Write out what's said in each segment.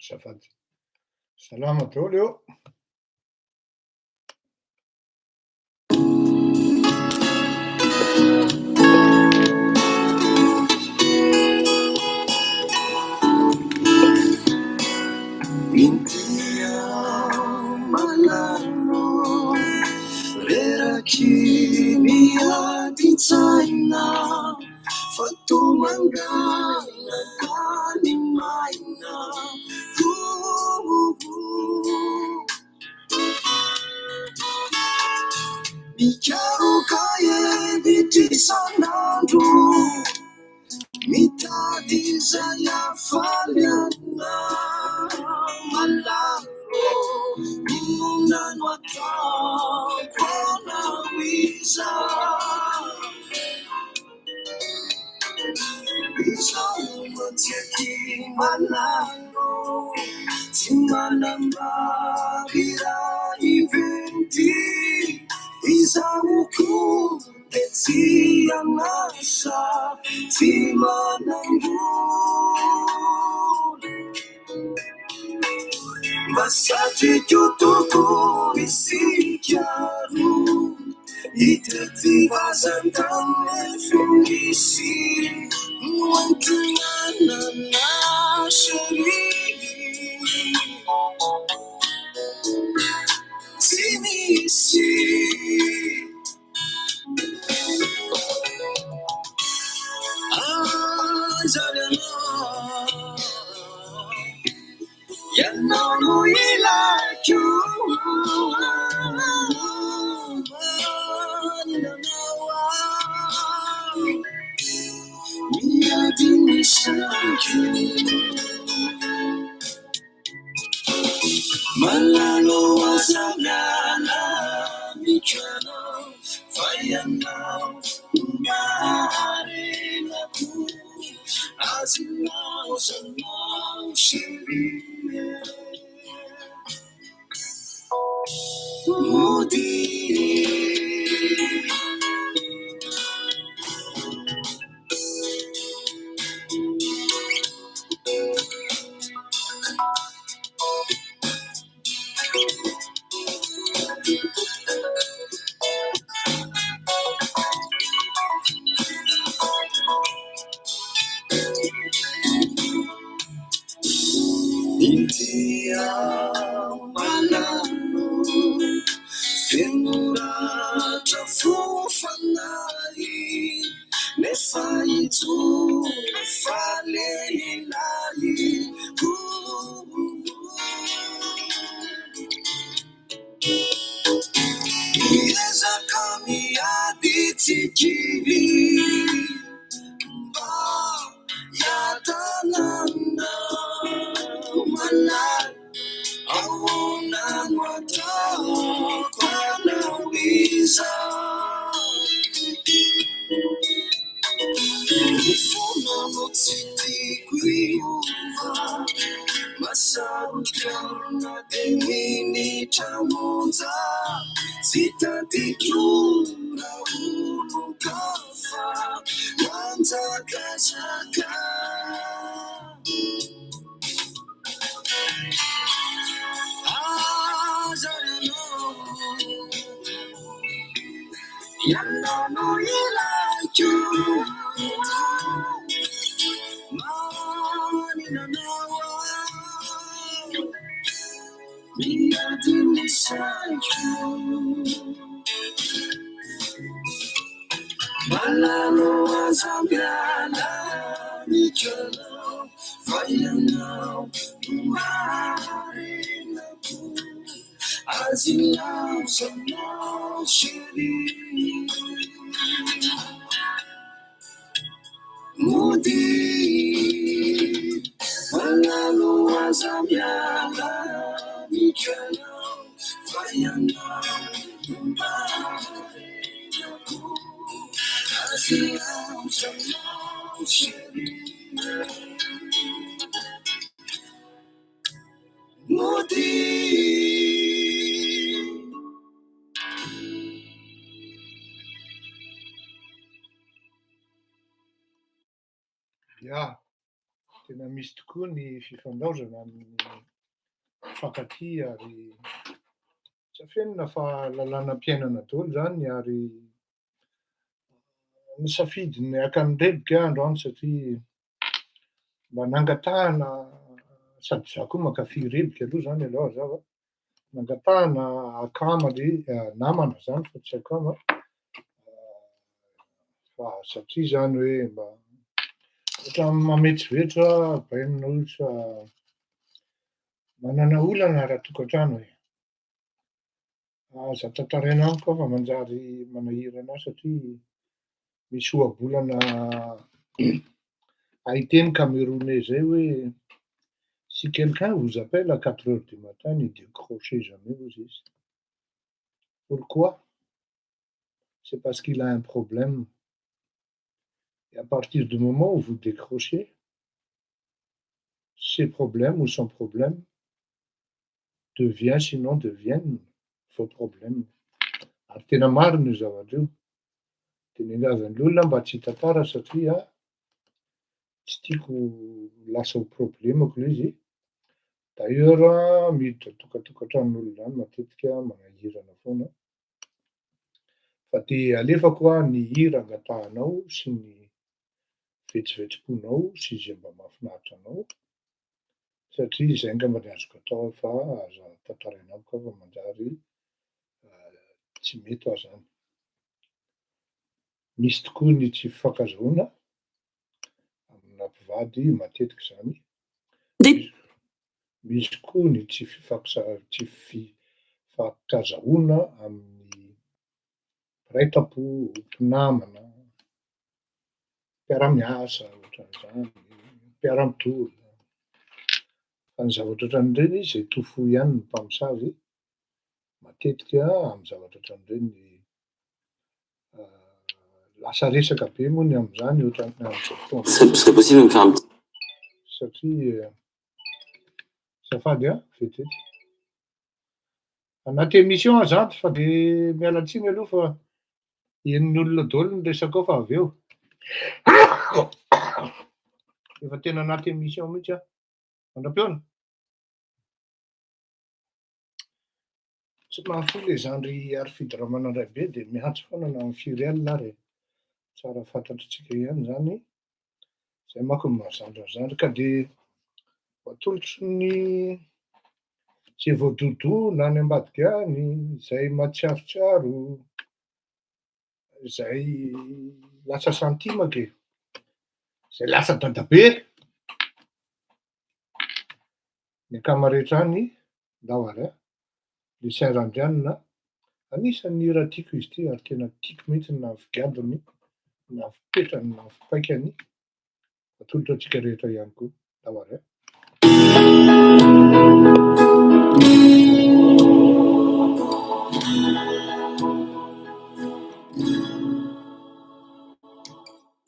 Azafady. Salama daholo ô. Inty aho malahelo, reraky ny adin-tsaina, fa toa mangana tany maina. Mikaroka hevitra isan'andro, mitady izay hahafaly anah. Malahelo, inona no ataoko anao izao? Izaho mantsy aky malahelo, tsy manambady iray venty. Izaho koa dia tsy an'asa, tsy manam-bola. Mba satriko tokoa isika roa hitety vazan-tany nefa misy no antonanana chérie. Tsy misy. Aiza ary ianao? Ianao no ilaiko. Manina anao aho. Miady ny saiko. Malalo aza miala amiko ianao fa ianao no maharenako. Aza ilaozanao chérie. Mody. Inty aho malahelo, feno ratra fo fanahy. Nefa hijoro fa lehilahy. Miezaka miady tsy kivy mba hiadanana malala. Ahoana no ataoko anao izao? Ny fonao no tsy tiako hiova, mahasarotra na dia minitra monja. Tsy tadidiko raha olon-kafa manjakazaka. Aza ianao, ianao no ilaiko. Manina anao aho, miady ny saiko. Malalo aza miala amiko ianao, fa ianao no maharenako. Aza ilaozanao chérie. Mody malalo aza miala amiko ianao, fa ianao no maharenako. Aza ilaozanao chérie. Mody. Ya. Tena misy tokoa ny fifandaozana amin'ny mpifankatia ary tsy afenina fa lalànam-piainana daholo izany ary nisafidy ny haka ny rebika aho androany satria mba nangatahana sady za koa mankafy rebika aloha izany aleo hazava, nangatahana akama le namana izany fa tsy akama fa satria izany hoe mba ohatran'ny mametsivetso aho bainina hoy izy fa manana olana ara-tokantrano e. Aza tantaraina amiko aho fa manjary manahirana ahy satria misy ohabolana haiteny camerounais zay hoe si quelqu'un vous appelle à quatre heures du matin ne décrochez jamais hozy izy. Pourquoi? C'est parce qu'il a un problème. Et à partir du moment où vous décrochez, ses problèmes ou son problème devient, sinon deviennent vos problèmes. Ary tena marina io zavatra io. De miangavy an'le olona mba tsy hitantara satria tsy tiako lasa ho problemako le izy. D'ailleurs miditra tokatokantranon'olona any matetika manahirana foana. Fa de alefako a ny hira angatahanao sy ny vetsovetsom-ponao sy izay mba mahafinaritra anao satria izay angamba ny azoko atao fa aza tantaraina amiko aho fa manjary tsy mety aho zany. Misy tokoa ny tsy fifankazahoana amina mpivady matetika izany. Misy koa ny tsy fifaksa- tsy fifankazahoana amin'ny mpiray tampo, mpinamana, mpiara-miasa ohatran'izany, mpiara-mitolona. Fa ny zavatra ohatran'ireny izay to fo ihany ny mpamosavy, matetika amy zavatra ohatran'ireny lasa resaka be moa ny am'izany ohatran'ny am'izao fotoana Ce serait possible de me faire un petit satria azafady a, vetivety. Anaty émission azafady fa de miala tsiny aloha fa henon'ny olona daholo ny resaka ao fa avy eo. Efa tena anaty émission mihitsy aho. Mandra-pihaona. Tsy mahafoy le zandry Harifidy Ramanandraibe de miantso foana na amy firy alina ary e. Tsara fantatritsika ihany zany. Zay manko ny mahazandry ny zandry ka de atolotry ny zay voadodona any ambadika any, zay mahatsiarotsiaro, zay lasa santimaka e, zay lasa dadabe. Ny akama rehetra any, ndao ary a, Lucien Randrianina, anisan'ny hira tiako izy ity ary tena tiako mihitsy na ny figadony, na ny fipetrany, na ny fipaikany. Atolotra antsika rehetra ihany koa. Ndao ary a.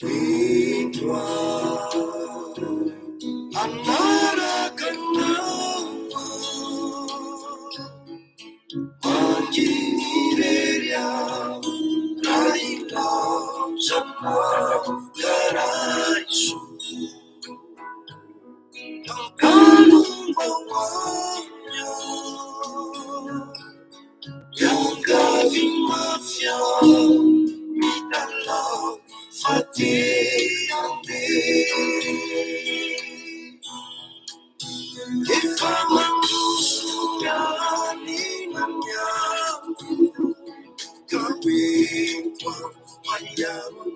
Et toi, hanaraka anao manginy irery aho raha ilaozanao ka raiso Tonkalo mba ho any aho miangavy mafy aho mitalaho fa te handeha. Efa mandroso mianina ny andro ka hoento aho ahianao.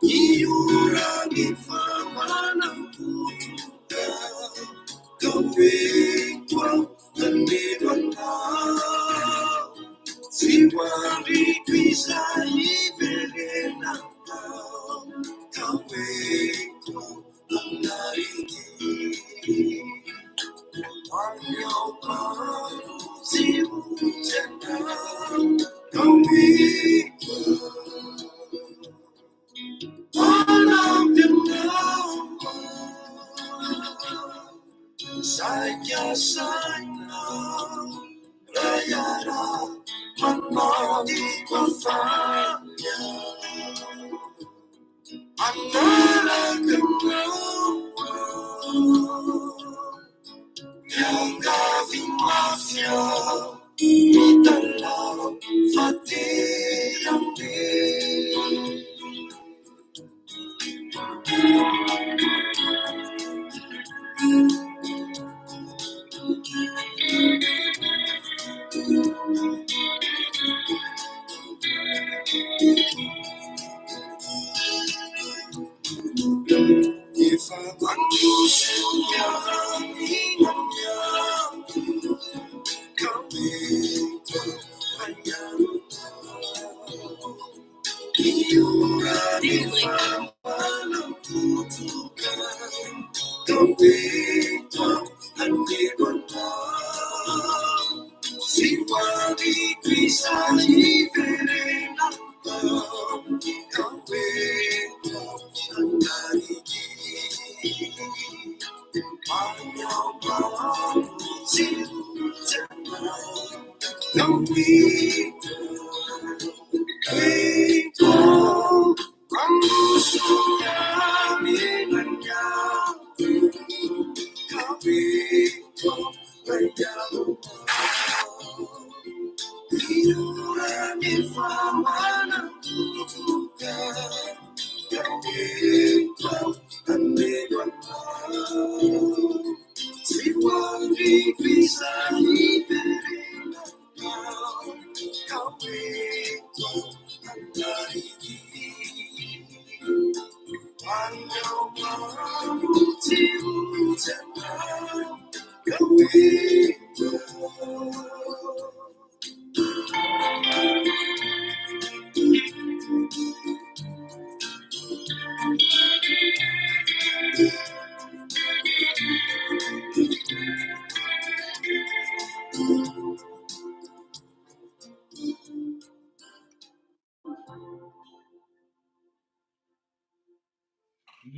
Ny ora efa manampotoka ka hoento aho hanelo anao. Tsy ho andriko izay hiverenanao ka hoento aho hanariny. Any ao tsy ho anao ka hoento hanampy anao. Saika saina raha hiara-manao ny mafana hanaraka anao.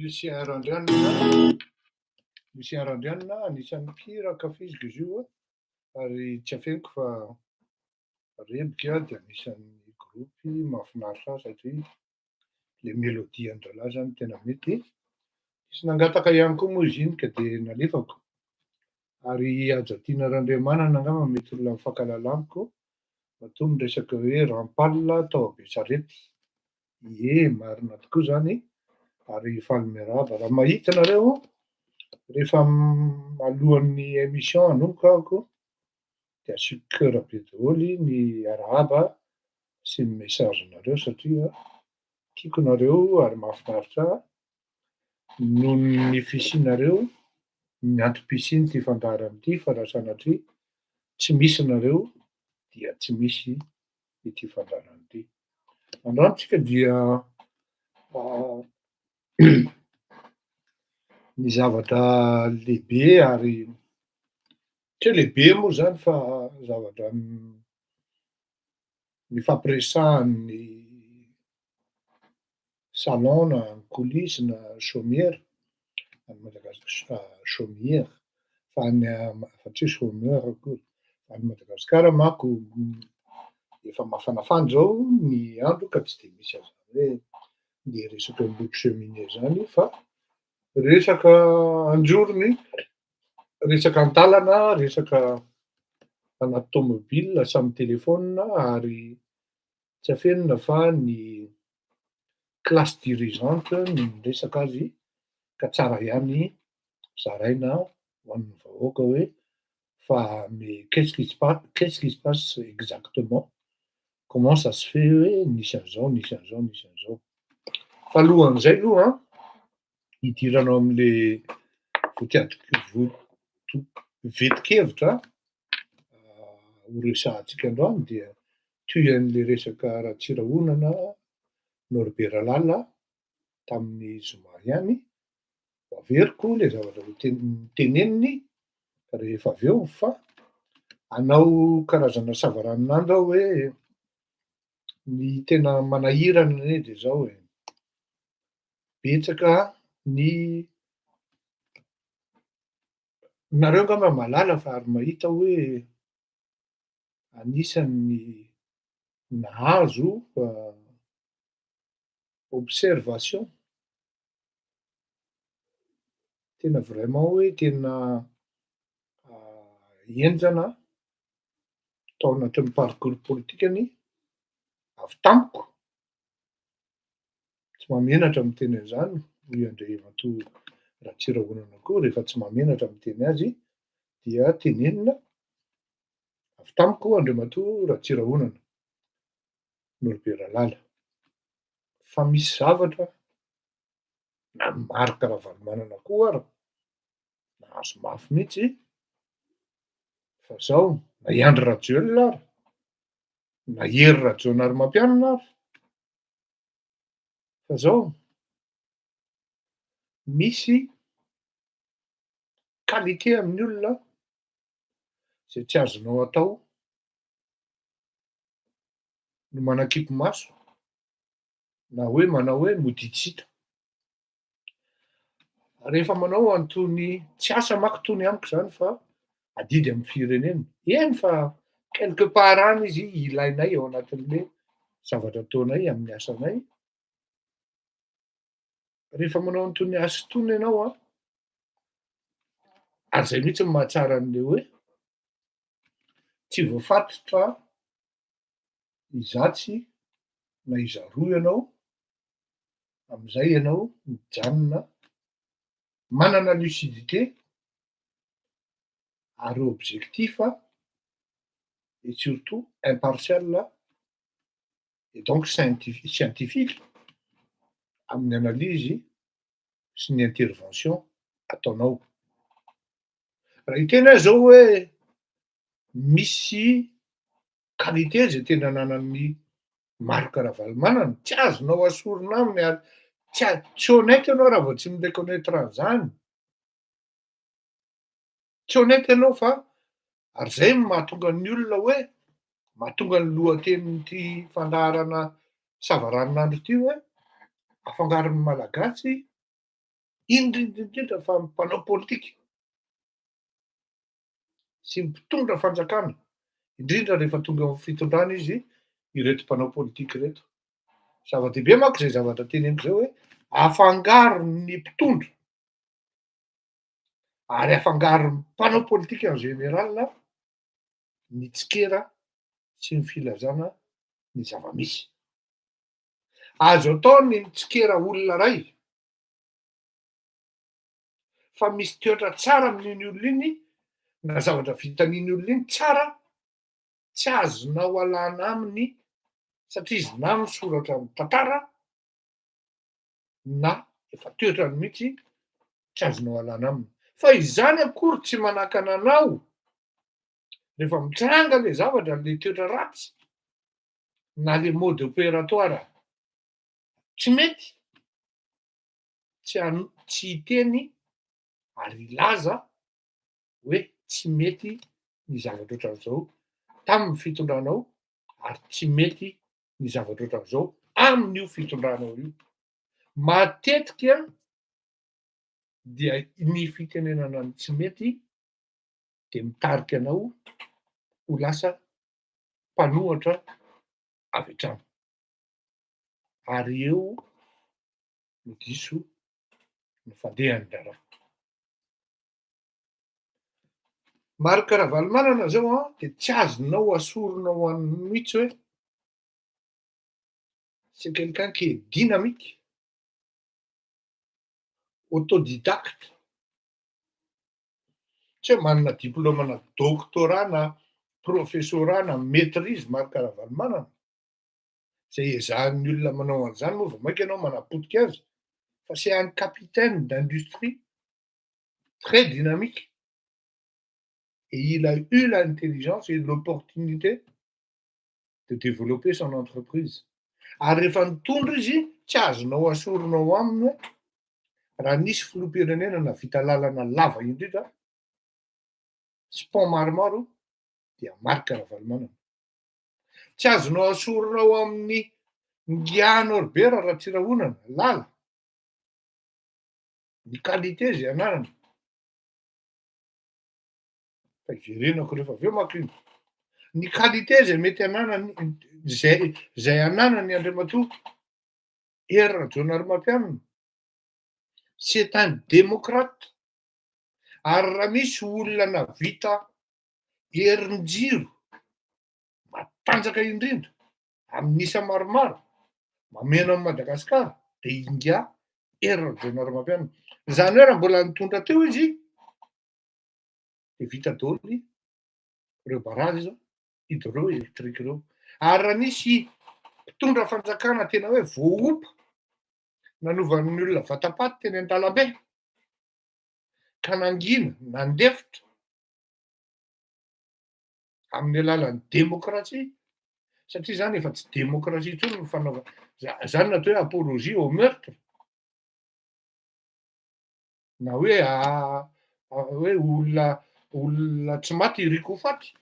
Lucien Randrianina, Lucien Randrianina, anisan'ny mpihira ankafiziko izy io ary tsy afeniko fa Rebika dia anisan'ny groupe mahafinaritra ahy satria le mélodie an-drahalahy zany tena mety. Nisy nangataka ihany koa moa izy iny ka dia nalefako. Ary i Hajatiana Randriamanana angamba mety olona mifankahalala amiko matoa miresaka hoe Rampal tao Besarety. Ie, marina tokoa zany ary faly miarahaba. Raha mahita nareo rehefa alohan'ny émission hanomboka ahako dia asio cœur be daholo ny arahaba sy ny message-nareo satria tiako nareo ary mahafinaritra ahy noho ny fisianareo, ny antom-pisian'ity fandaharana ity fa raha sanatria tsy misy nareo dia tsy misy ity fandaharana ity. Androany tsika dia ny zavatra lehibe ary tsy hoe lehibe moa zany fa zavatra nifampiresahan'ny salon na ny coulisse na chaumière any Madagasikara, chaumière fa any fa tsy hoe chômeur akory, any Madagasikara manko efa mafanafana zao ny andro ka tsy de misy an'izany hoe le resaka miloko cheminée zany fa resaka anjorony, resaka an-dalana, resaka anaty tômôbila samy telefaonina ary tsy afenina fa ny classe dirigeante no miresaka azy ka tsara ihany zaraina ho an'ny vahoaka hoe fa mais qu'est-ce qui se passe, qu'est-ce qui se passe exactement, comment ça se fait hoe nisy an'izao, nisy an'izao, nisy an'izao. Fa alohan'izay aloha an, hidiranao am'le votiady voto- vetin-kevitra ho resahantsika androany dia toy an'le resaka Ratsirahonana Norbert Lala tamin'ny zoma ihany, ho averiko le zavatra ho ten- teneniny rehefa avy eo fa hanao karazana savaranonando aho hoe ny tena manahirana anie de zao e, betsaka ny nareo angamba mahalala fa ary mahita hoe anisan'ny nahazo observation tena vraiment hoe tena henjana tao anatin'ny parcours politikany avy tamiko, tsy mahamenatra miteny an'izany hoy Andriamatoa Ratsirahonana koa rehefa tsy mahamenatra miteny azy dia tenenina avy tamiko Andriamatoa Ratsirahonana Norbert Lala fa misy zavatra na Marc Ravalomanana koa ara nahazo mafy mihitsy fa zao Na i Andry Rajoelina ary, na Hery Rajaonarimampianina ary. Fa zao, misy qualité amin'ny olona zay tsy azonao atao no manakipy maso na hoe manao hoe mody tsy hita. Rehefa manao an'itony, tsy asa manko tony amiko zany fa adidy amy firenena. Eny fa quelque part any izy ilainay ao anatin'le zavatra ataonay amin'ny asanay. Rehefa manao an'itony asa itony ianao an, ary zay mihitsy no mahatsara an'le hoe tsy voafatotra izatsy na izaroa ianao, am'izay ianao mijanona manana lucidité ary objectif et surtout impartial et donc scientifique amin'ny analyse sy ny intervention ataonao. Raha hiteny aho zao hoe misy qualité zay tena ananan'ny Marc Ravalomanana, tsy azonao asorina aminy ary tsy honnête ianao raha vao tsy mi-reconnaître an'izany. Tsy honnête ianao fa ary zay no mahatonga ny olona hoe mahatonga ny lohatenin'ity fandaharana savaranonandro ity hoe afangaron'ny Malagasy indrindrindrindra fa mpanao politika sy mpitondra fanjakana, indrindra rehefa tonga eo amin'ny fitondrana izy ireto mpanao politika ireto. Zava-dehibe manko zay zavatra teneniko zay hoe afangaron'ny mpitondra ary afangaron'ny mpanao politika en général ny tsikera sy ny filazana ny zava-misy. Azo atao ny mitsikera olona ray fa misy toetra tsara amin'iny olona iny na zavatra vitan'iny olona iny tsara, tsy azonao alana aminy satria izy na misoratra amin'ny tantara na efa toetrany mihitsy tsy azonao alana aminy. Fa izany akory tsy manakana anao rehefa mitranga le zavatra, le toetra ratsy na le mode opératoire tsy mety, tsy tsy hiteny ary hilaza hoe tsy mety ny zavatra ohatran'izao tamin'ny fitondranao ary tsy mety ny zavatra ohatran'izao amin'io fitondranao io. Matetika dia ny fitenenana ny tsy mety de mitarika anao ho lasa mpanohatra avy hatrany. Ary eo no diso ny fandehan'ny raharaha. Marc Ravalomanana zao an, de tsy azonao asorinao aminy mihitsy hoe c'est quelqu'un qui est dynamique, autodidacte, tsy hoe manana diplôme na doctorat na professorat na maîtrise Marc Ravalomanana, zay ezahan'ny olona manao an'izany moa vao mainka ianao manapotika azy, fa c'est un capitaine d'industrie très dynamique et il a eu l'intelligence et l'opportunité de développer son entreprise. Ary rehefa nitondra izy, tsy azonao asorinao aminy hoe raha nisy filoham-pirenena navita lalana lava indrindra sy pont maromaro dia Marc Ravalomanana. Tsy azonao asorinao amin'ny Ngia Norbert Ratsirahonana lala ny qualité zay ananany, fa iverenako rehefa avy eo manko iny ny qualité zay mety ananany zay ananany Andriamatoa Hery Rajaonarimampianina. C'est un démocrate ary raha misy olona navita herin-jiro matanjaka indrindra amin'ny isa maromaro mameno an'i Madagasikara de Ingia Hery Rajaonarimampianina. Zany hoe raha mbola nitondra teo izy de vita daholo ireo barrage hydroélectrique ireo. Ary raha nisy mpitondra fanjakana tena hoe voaompa nanovan'ny olona vatapaty teny an-dalambe ka nangina nandefitra. Amin'ny alalan'ny demokrasia, satria zany efa tsy demokrasia intsony ny fanaovana, zany no atao hoe apologie au meurtre, na hoe hoe olona olona tsy maty iriko ho faty.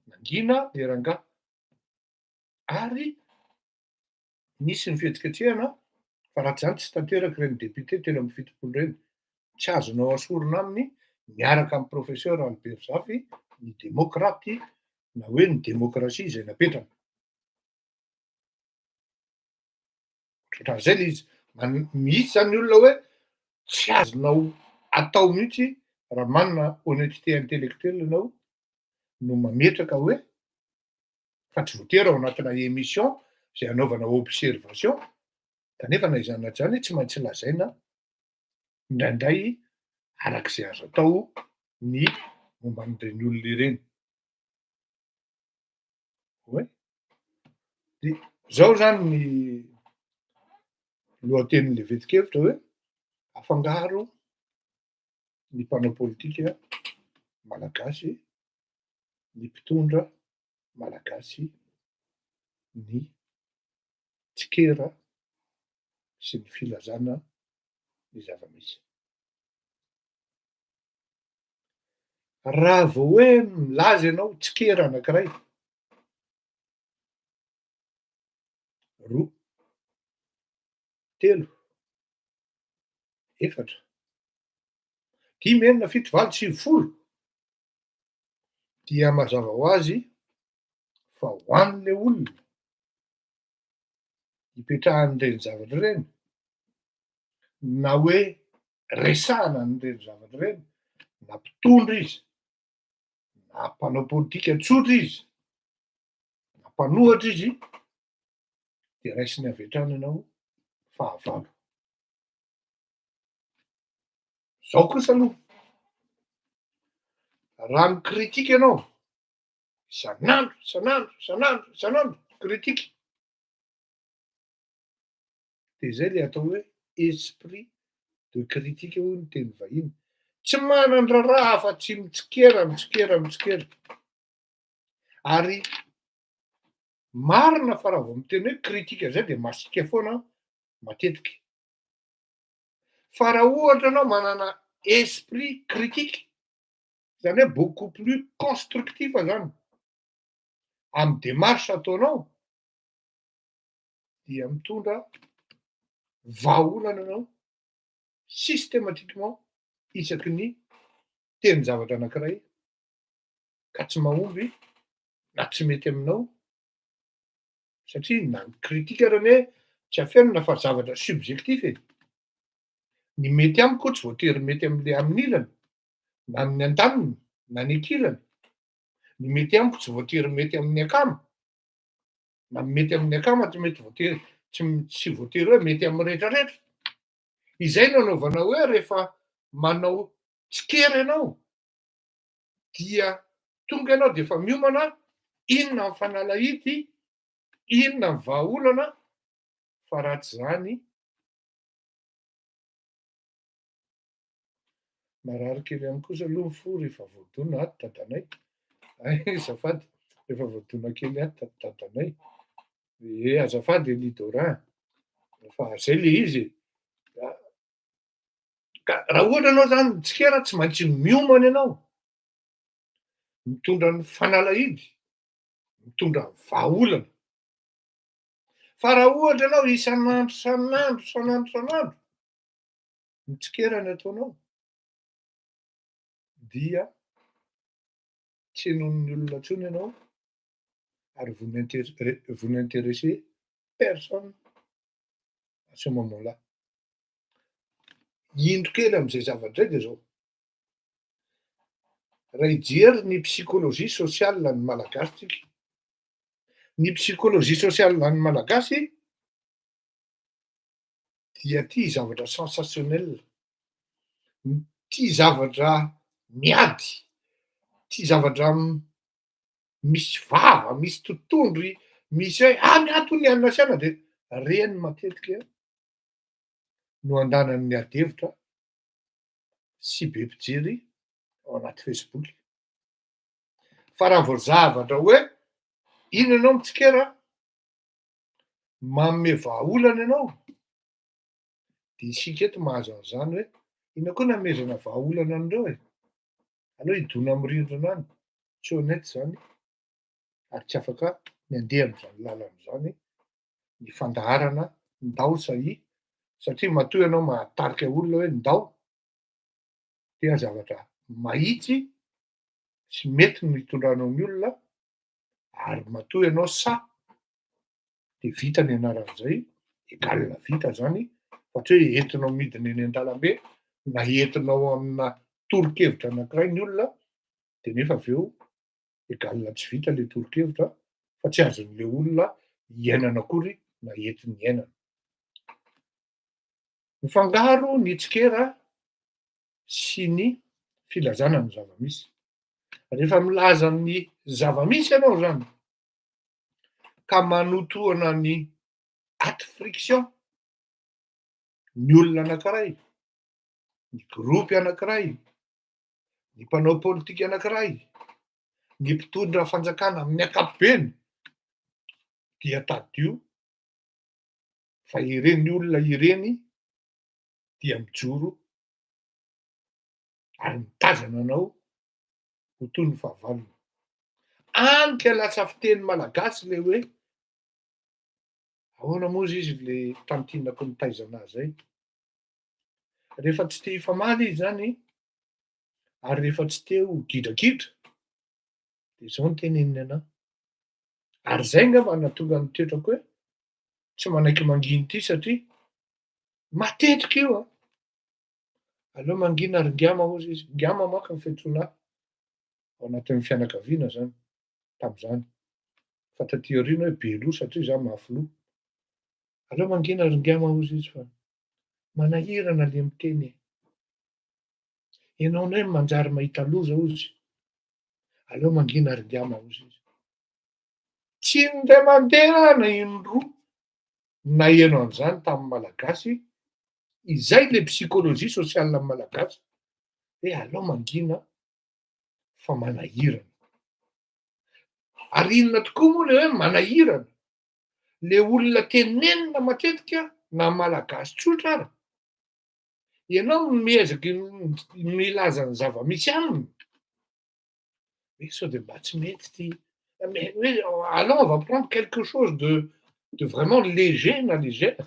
Nangina le rangahy ary nisy ny fihetsiketsehana fa raha tsy zany tsy tanteraky ireny député 73 ireny. Tsy azonao asorina aminy miaraka amy professeur Albert Zafy ny demokraty na hoe ny demokrasia izay napetrany. Ohatran'izay le izy. Misy zany olona hoe tsy azonao atao mihitsy raha manana honnêteté intellectuelle ianao no mametraka hoe fa tsy voatery ao anatina émission zay anaovana observation, kanefa na izany na tsy zany tsy maintsy lazaina indraindray arak'izay azo atao ny momba an'ireny olona ireny. Oe de zao zany ny lohatenin'le vetin-kevitra hoe afangaro ny mpanao politika malagasy, ny mpitondra malagasy, ny tsikera sy ny filazana ny zava-misy. Raha vao hoe milaza ianao tsikera anankiray, roa, telo, efatra, dimy, enina, fito, valo, sivy, folo, dia mazava ho azy fa ho an'le olona ipetrahan'ireny zavatra ireny, na hoe resahana an'ireny zavatra ireny, na mpitondra izy, na mpanao politika tsotra izy, na mpanohatra izy, de raisiny avy hatrany ianao fahavalo. Zao kosa aloha, raha mi-critique ianao, isan'andro, isan'andro, isan'andro, isan'andro, critique, de zay le atao hoe esprit de critique hoy ny teny vahiny. Tsy manan-draharaha afa-tsy mitsikera, mitsikera, mitsikera. Ary marina fa raha vao miteny hoe critique zay de masiaka foana matetika. Fa raha ohatra anao manana esprit critique, zany hoe beaucoup plus constructif zany amy démarche ataonao, dia mitondra vahaolana anao systématiquement isaky ny tenin-javatra anankiray ka tsy mahomby na tsy mety aminao, satria na ny critique ary anie tsy afenina fa zavatra subjectif e. Ny mety amiko tsy voatery mety am'le amin'ny ilany, na amin'ny andaniny, na ny ankilany. Ny mety amiko tsy voatery mety amin'ny akama, na mety amin'ny akama tsy mety voatery tsy voatery hoe mety amin'ny rehetrarehetra. Izay no anaovana hoe rehefa manao tsikera ianao dia tonga ianao de efa miomana inona ny fanalahidy, inona ny vahaolana, fa raha tsy zany marary kely ihany kosa aloha ny fo rehefa voadona ato dadanay. Ay, azafady, rehefa voadona kely ato dadanay. E, azafady Elidorin, fa zay le izy e. Ka raha ohatra anao zany mitsikera tsy maintsy miomana ianao, mitondra ny fanalahidy, mitondra ny vahaolana. Fa raha ohatra ianao isan'andro isan'andro isan'andro isan'andro mitsikera ny ataonao, dia tsy henoin'ny olona intsony ianao ary vous vous n'intéressez personne à ce moment-là. Indro kely am'izay zavatra zay de zao. Raha hijery ny psychologie sociale ny malagasy tsika, ny psychologie sociale ny malagasy dia tia zavatra sensationnel, tia zavatra miady, tia zavatra misy vava, misy totondry, misy hoe any ato ny anina sy ana, de reny matetika no andanan'ny ady hevitra sy be mpijery ao anaty Facebook. Fa raha vao zavatra hoe iny ianao mitsikera, manome vahaolana ianao, de isika eto mahazo an'izany hoe inona koa nanomezana vahaolana an'ireo e? Aleo hidona amy rindrina any, tsy honnête zany ary tsy afaka ny andeha am'zany lalana zany ny fandaharana Ndao Sahia, satria matoa ianao mahatarika olona hoe ndao, dia zavatra mahitsy sy mety no hitondranao ny olona, ary matoa ianao sahy de vita ny anaran'izay, égal vita zany, fa tsy hoe entinao midina eny an-dalambe na entinao amina tolo-kevitra anankiray ny olona, de nefa avy eo égal tsy vita le tolo-kevitra fa tsy azon'le olona iainana akory na entiny iainana. Mifangaro ny tsikera sy ny filazana ny zava-misy. Rehefa milaza ny zava-misy ianao zany ka manotohana ny at friction ny olona anankiray, ny gropy anankiray, ny mpanao politika anankiray, ny mpitondra fanjakana amin'ny ankapobeny, dia tadidio fa ireny olona ireny dia mijoro ary mitazana anao ho toy ny fahavalony. Any ka lasa fiteny malagasy le hoe ahoana moa izy izy le tantinako nitaiza anazy zay. Rehefa tsy te hifamaly izy zany ary rehefa tsy te ho gidragidra de zao no teneniny anahy. Ary zay ngamba nahatonga ny toetrako hoe tsy manaiky mangina ity satria matetika io an. Aleo mangina ry ngama hozy izy. Ngama manko ny fiantsoana ahy ao anatin'ny fianakaviana zany tam'zany. Fa taty aoriana hoe be loha satria za mafy loha. Aleo mangina ry ngama hozy izy fa manahirana le miteny e. Ianao indray manjary mahita loza hozy. Aleo mangina ry ngama hozy izy. Tsy indray mandeha na indroa naheno an'izany tamin'ny Malagasy, izay le psychologie sociale amin'ny Malagasy, hoe aleo mangina fa manahirana. Ary inona tokoa moa le hoe manahirana? Le olona tenenina matetika na Malagasy tsotra ara, ianao miezaky milaza ny zava-misy aminy, hoe sao de mba tsy mety ty, mais hoe allons on va prendre quelque chose de vraiment léger na légère,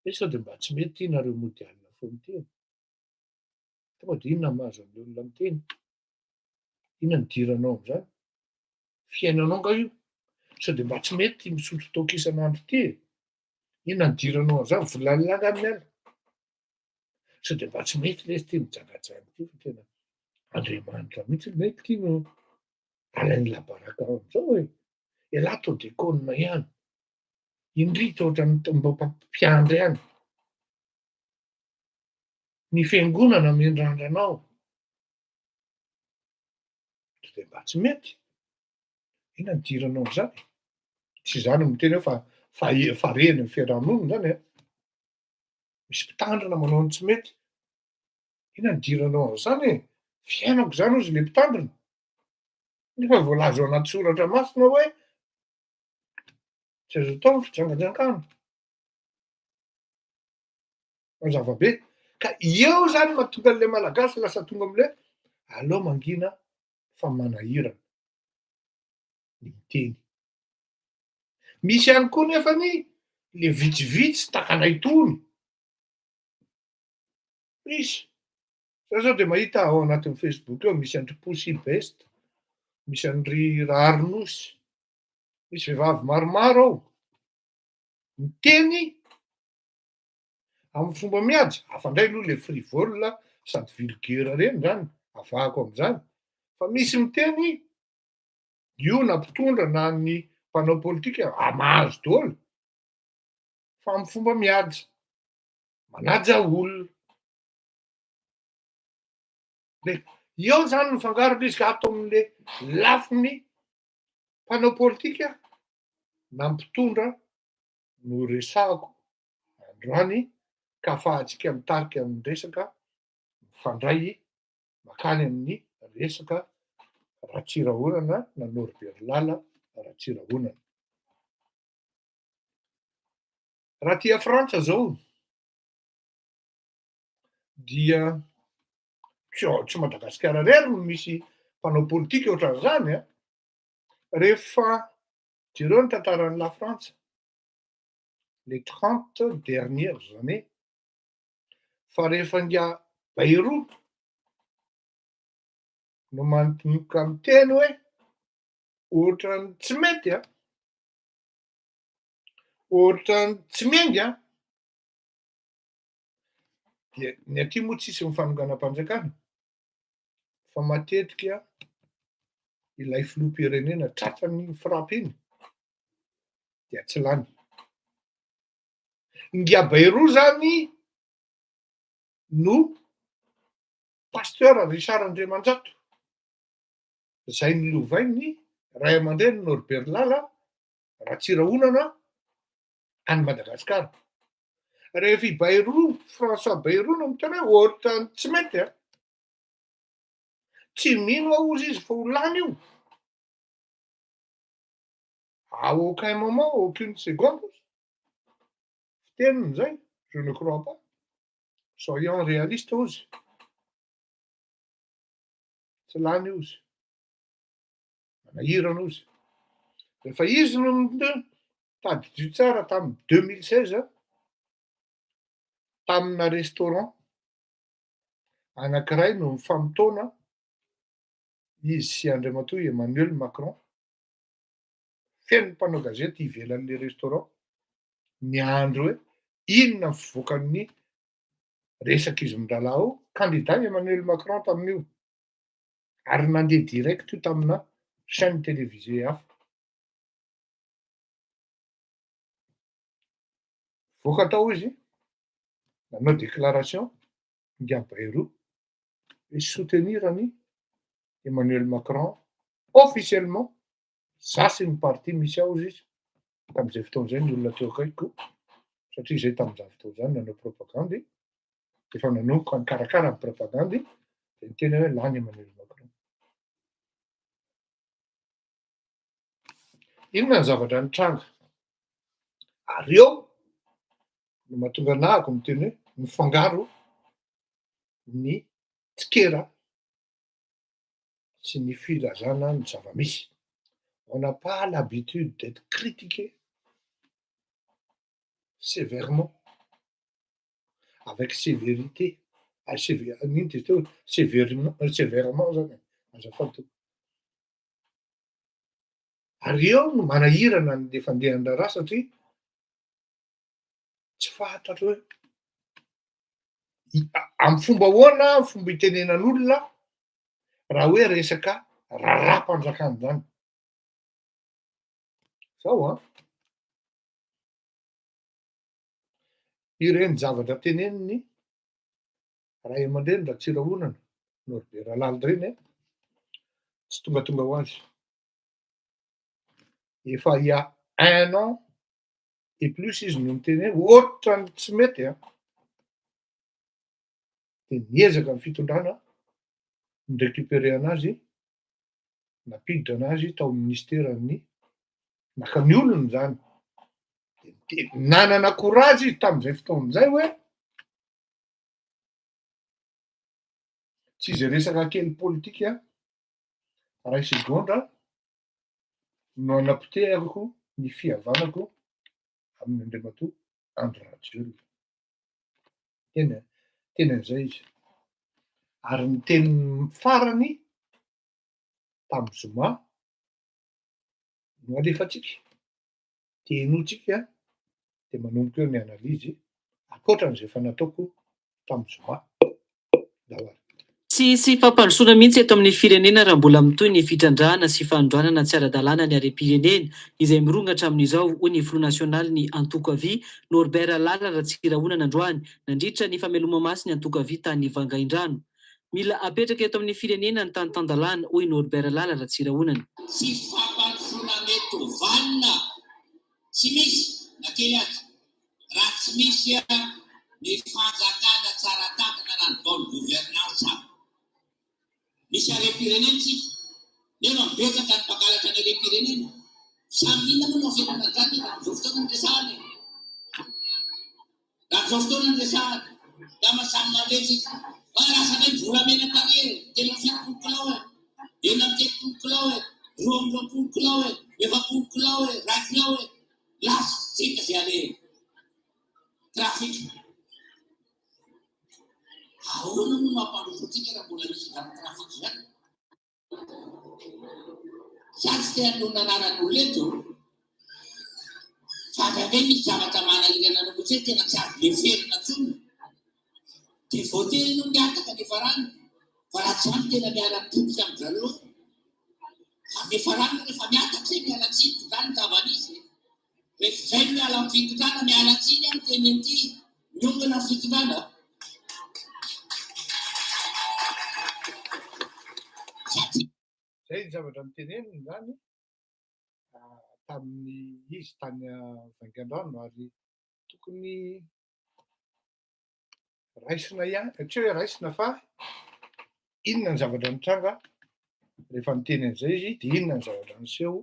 hoe sao de mba tsy mety ty nareo mody alina foana ty e. Tonga de inona mahazo an'le olona miteny? Inona no idiranao am'zany? Fiainanao nga io? Sao de mba tsy mety ty misotro toaka isan'andro ty e? Inona no idiranao am'zany? Volan'lah nga miala? Sao de mba tsy mety lesy ty mijangajanga ty fa tena Andriamanitra mihitsy mety ty no alainy labaraka am'zao e. Ialahy tô dekônina ihany. Indry tô ohatran'ny mba mpiandry ihany. Ny fiangonana miandrandra anao. Sao de mba tsy mety. Inona no idiranao am'zany? Tsy za no miteny hoe fa farehina ny fiarahamonina zany an. Misy mpitandrina manao ny tsy mety. Inona no idiranao am'zany e? Fiainako zany hozy le mpitandrina. Nefa voalaza ao anaty soratra masina hoe tsy azo atao ny fijangajangana. Mazava be. Ka eo zany mahatonga an'le Malagasy lasa tonga am'le aleo mangina fa manahirana ny miteny. Misy ihany koa nefany le vitsivitsy takanay tony. Misy. Za zao de mahita ao anatin'ny Facebook eo misy an-dry Poussy Best, misy an-dry Raharinosy, misy vehivavy maromaro ao miteny amin'ny fomba mihaja, hafa indray aloha le frivole sady vulgaire reny zany, avahako am'zany, fa misy miteny io na mpitondra na ny mpanao politika mahazo daholo fa amin'ny fomba mihaja, manaja olona. De eo zany mifangaro le izy ka ato am'le lafiny mpanao politika na mpitondra no resahako androany ka ahafahantsika mitarika ny resaka mifandray makany amin'ny resaka. Ratsirahonana na Norbert Lala Ratsirahonana. Raha aty Frantsa zao dia tsy ao tsy Madagasikara irery no misy mpanao politika ohatran'izany an! Rehefa jereo ny tantaran'i La Frantsa, les 30 dernières années, fa rehefa ingahy Bayrou no manomboka miteny hoe ohatran'ny tsy mety an, ohatran'ny tsy miainga an, dia ny aty moa tsisy ny fanonganam-panjakana fa matetika ilay filoham-pirenena tratran'iny frappe iny dia tsy lany. Ingahy Bayrou zany no Pasteur Richard Andriamanjato, izay nolovain'ny ray aman-dreny Norbert Lala Ratsirahonana any Madagasikara. Rehefa i Bayrou, François Bayrou no miteny hoe ohatran'ny tsy mety an! Tsy mino aho hozy izy fa ho lany io. À aucun moment, aucune seconde, fiteniny izay, je ne crois pas. Soyons réalistes hozy. Tsy lany hozy. Manahirana hozy. Rehefa izy no tadidio tsara tamin'ny 2016 tamina restaurant anankiray no nifamotoana izy sy Andriamatoa Emmanuel Macron. Feno mpanao gazety ivelan'le restaurant niandry hoe inona ny fivoakan'ny resak'izy mirahalahy ao, candidat Emmanuel Macron tamin'io ary nandeha direct io tamina chaîne télévisée hafa. Voaka tao izy, nanao déclaration ingahy Bayrou hoe soutenir an'i Emmanuel Macron officiellement za sy ny parti misy aho hozy izy tamin'izay fotoana izay ny olona teo akaikiko satria izay tamin'izany fotoana izany nanao propagandy efa nanomboka nikarakara ny propagandy dia niteny hoe lany Emmanuel Macron. Inona ny zavatra nitranga? Ary eo no mahatonga anahako miteny hoe mifangaro ny tsikera sy ny filazana ny zava-misy. On n'a pas l'habitude d'être critiqué sévèrement, avec sévérité, ah sévé- ino izy teo, sévèrement sévèrement zany e, azafady tompoko. Ary eo no manahirana an'le fandehan'ny raharaha satria tsy fantatro hoe amy fomba ahoana fomba itenenan'olona raha hoe resaka raharaham-panjakana zany. Zao an, ireny zavatra teneniny ray aman-dreny Ratsirahonana, Norbert Lala ireny an, tsy tongatonga ho azy. Efa il y a un an et plus izy no niteny hoe ohatran'ny tsy mety an, de niezaka ny fitondrana ni-récupérer anazy, nampiditra anazy tao amin'ny ministeran'ny naka ny olony zany. De nanana courage izy tamin'izay fotoana izay hoe tsy izay resaka kely politika ray segondra no anapotehako ny fihavanako amin'ny Andriamatoa Andry Rajoelina. Tena teny an'izay izy. Ary ny teniny farany tamin'ny zoma no alefantsika, de henointsika de manomboka eo ny analyse ankoatran'izay efa nataoko tamin'ny zoma. Ndao ary. Tsy hisy fampandrosoana mihitsy eto amin'ny firenena raha mbola mitohy ny fitrandrahana sy fanondranana tsy ara-dalàna ny harem-pirenena, izay mirongatra amin'izao, hoy ny filoha nasionalin'ny antoko Avi, Norbert Lala Ratsirahonana androany, nandritra ny fameloma-maso ny antoko Avi tany Vangaindrano. Mila apetraka eto amin'ny firenena ny tany tan-dalàna, hoy Norbert Lala Ratsirahonana. Tsy fampandrosoana mety ho vanona tsy misy na kely aza raha tsy misy ny fanjakana tsara tantana na ny bonne gouvernance. Misy harem-pirenena isika. Nefa betsaka ny mpangalatra ny harem-pirenena. Samy inona moa no afenina an'izany raha amin'izao fotoana no resahana e? Raha amin'izao fotoana no resahana, angamba samy mandre tsika. Fa lasa indray ny volamena tary e, 73 kilao e, 36 kilao e, 22 kilao e, 40 kilao e, 1 kilao e. Lasa tsy hita izay aleha. Trafic. Ahoana moa no hampandroso antsika raha mbola misy izany trafic izany? Za tsy te hanonona anaran'olona eto fa indraindray misy zavatra manahirana anao mihitsy hoe tena tsy azo leferina intsony dia voatery ianao mihataka ny farany fa raha tsy izany tena miala potika amin-dry zareo fa ny farany moa rehefa mihataka izay miala tsiny izany ny zava-misy rehefa izay no miala amin'ny fitondrana miala tsiny aho miteny an'ity miongana amin'ny fitondrana satria Zay ny zavatra noteneniny zany tamin'ny izy tany Vaingandrano ary tokony raisina ihany, tsy hoe raisina fa inona ny zavatra nitranga rehefa niteny an'izay izy de inona ny zavatra niseho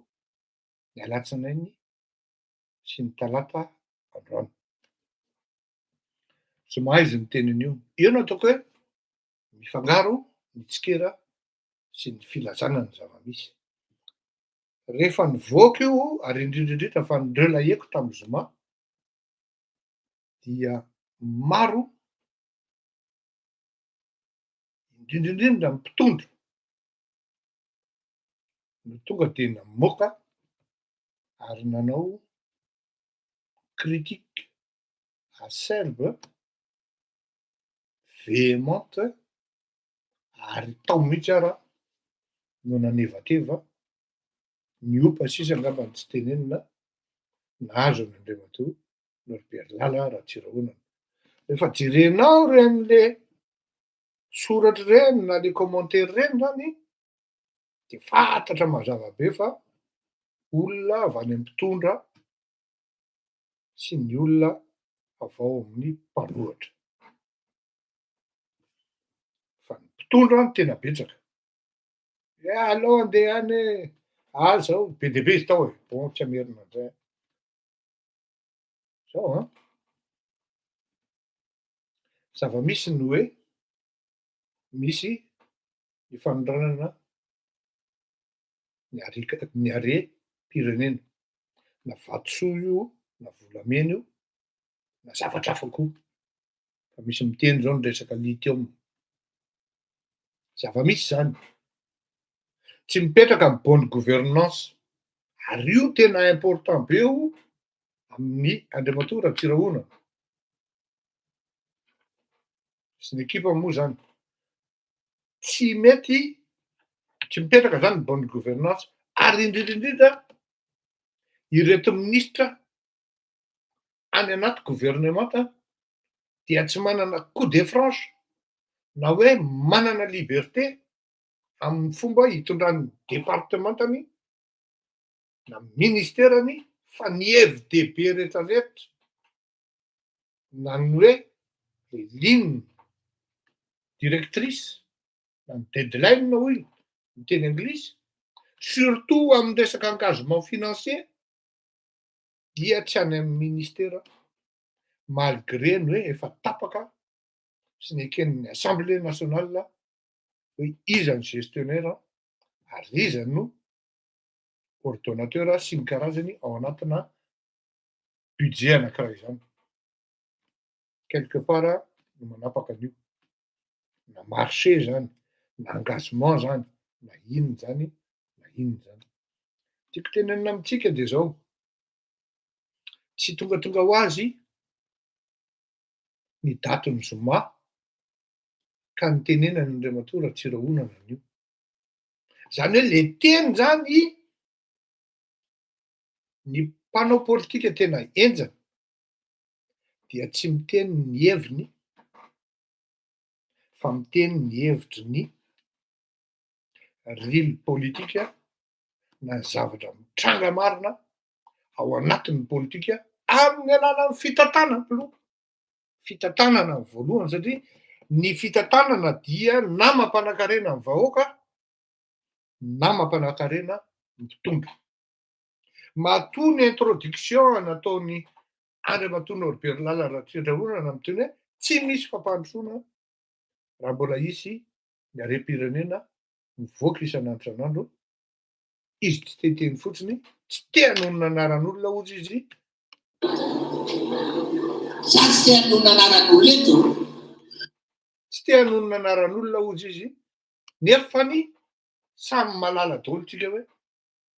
ny alatsinainy sy ny talata androany. Tsy mahay izy miteny an'io. Eo no ataoko hoe mifangaro ny tsikera sy ny filazana ny zava-misy. Rehefa nivoaka io ary indrindra indrindra fa nirelayer-ko tamin'ny zoma dia maro indrindra indrindra ny mpitondra no tonga dia namoaka ary nanao critique acerbe, véhémente ary tao mihitsy ara no nanevateva ny opa sisa angamba no tsy tenenina nahazo an' Andriamatoa Norbert Lala Ratsirahonana. Rehefa jerenao ireny le soratra ireny na le commentaire ireny zany de fantatra mazava be fa olona avy any amin'ny mpitondra sy ny olona avy ao amin'ny mpanohitra. Fa ny mpitondra no tena betsaka. Eh aleo andeha any e, ah zao be dia be izy tao e, bon tsy hamerina an'izay aho. Zao an, zava-misy ny hoe misy ny fanondranana ny harika- ny harem-pirenena, na vatosoa io na volamena io na zavatra hafa koa, fa misy miteny zao ny resaka lithium, zava-misy zany, tsy mipetraka ny bonne gouvernance ary io tena important be io amin'ny Andriamatoa Ratsirahonana sy ny ekipany moa zany, tsy mety tsy mipetraka zany ny bonne gouvernance ary indrindra indrindra ireto minisitra any anaty governemanta dia tsy manana coudée franche na hoe manana liberté amin'ny fomba hitondran'ny departementany na ministerany fa ny hevi-dehibe rehetrarehetra na ny hoe le ligne directrice na ny deadline hoy ny teny anglisy, surtout amin'ny resaka engagement financier dia tsy any amin'ny ministera malgré ny hoe efa tapaka sy neken'ny assemblée nationale hoe iza ny gestionnaire ary iza no ordonnateur sy ny karazany ao anatina budget anankiray izany. Quelque part no manapaka an'io. Na marché zany, na engagement zany, na inona zany, na inona zany. Tiako tenenina amintsika de zao, tsy tongatonga ho azy ny datin'ny zoma ka nitenenany Andriamatoa Ratsirahonana an'io. Zany hoe le teny zany ny mpanao politika tena henjana dia tsy miteny ny heviny fa miteny ny hevitry ny ril politika na ny zavatra mitranga marina ao anatin'ny politika amin'ny alalan'ny fitantanana aloha, fitantanana ny voalohany satria ny fitantanana dia na mampanan-karena ny vahoaka. na mampanan-karena mpitondra. Matoa ny introduction nataony Andriamatoa Norbert Lala Ratsirahonana miteny hoe tsy misy fampandrosoana raha mbola hisy ny harem-pirenena mivoaka isan'andro isan'andro, izy tsy te hiteny fotsiny, tsy te hanonona anaran'olona hozy izy. Za tsy te hanonona anaran'olona eto. Tsy te hanonona anaran'olona hozy izy, nefany samy mahalala daholo tsika hoe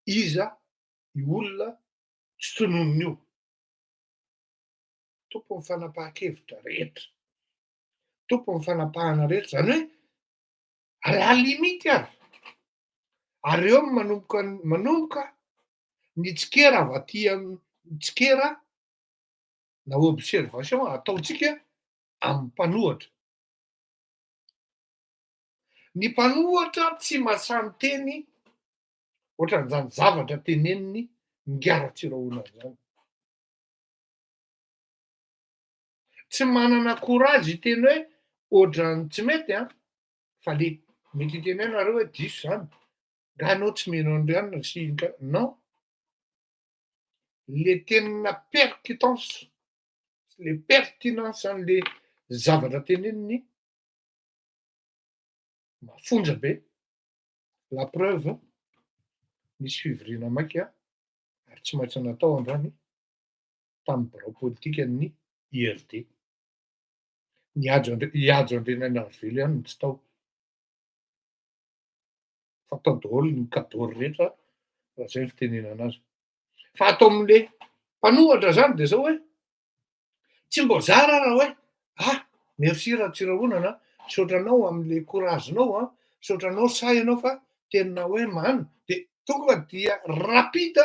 iza io olona tsy tononina io. Tompon'ny fanapahan-kevitra rehetra, tompon'ny fanapahana rehetra, zany hoe à la limite ary, ary eo no manomboka manomboka ny tsikera avy aty amin'ny tsikera na observation ataontsika amin'ny mpanohatra. Ny mpanohatra tsy mahasahy miteny ohatran'izany zavatra teneniny Ingahy Ratsirahonana zany. Tsy manana courage hiteny hoe ohatran'ny tsy mety an, fa le mety hiteny hoe nareo hoe diso zany, nga anao tsy mino an'i anona sy non, le tenina percutance sy le pertinence an'le zavatra teneniny mafonja be, la preuve nisy fivoriana maika ary tsy maintsy natao androany tamin'ny birao politikan'ny IRD. Ny Hajo Andre- i Hajo Andrianainarivelo ihany no tsy tao. Fa tao daholo ny cadeau rehetra raha zay ny fitenenana azy. Fa ato amin'le mpanohatra zany de zao hoe tsy mbo zara raha hoe ah merci Ratsirahonana a, misaotra anao amin'le courage-nao an, misaotra anao sahy ianao fa tena hoe man de tonga dia rapide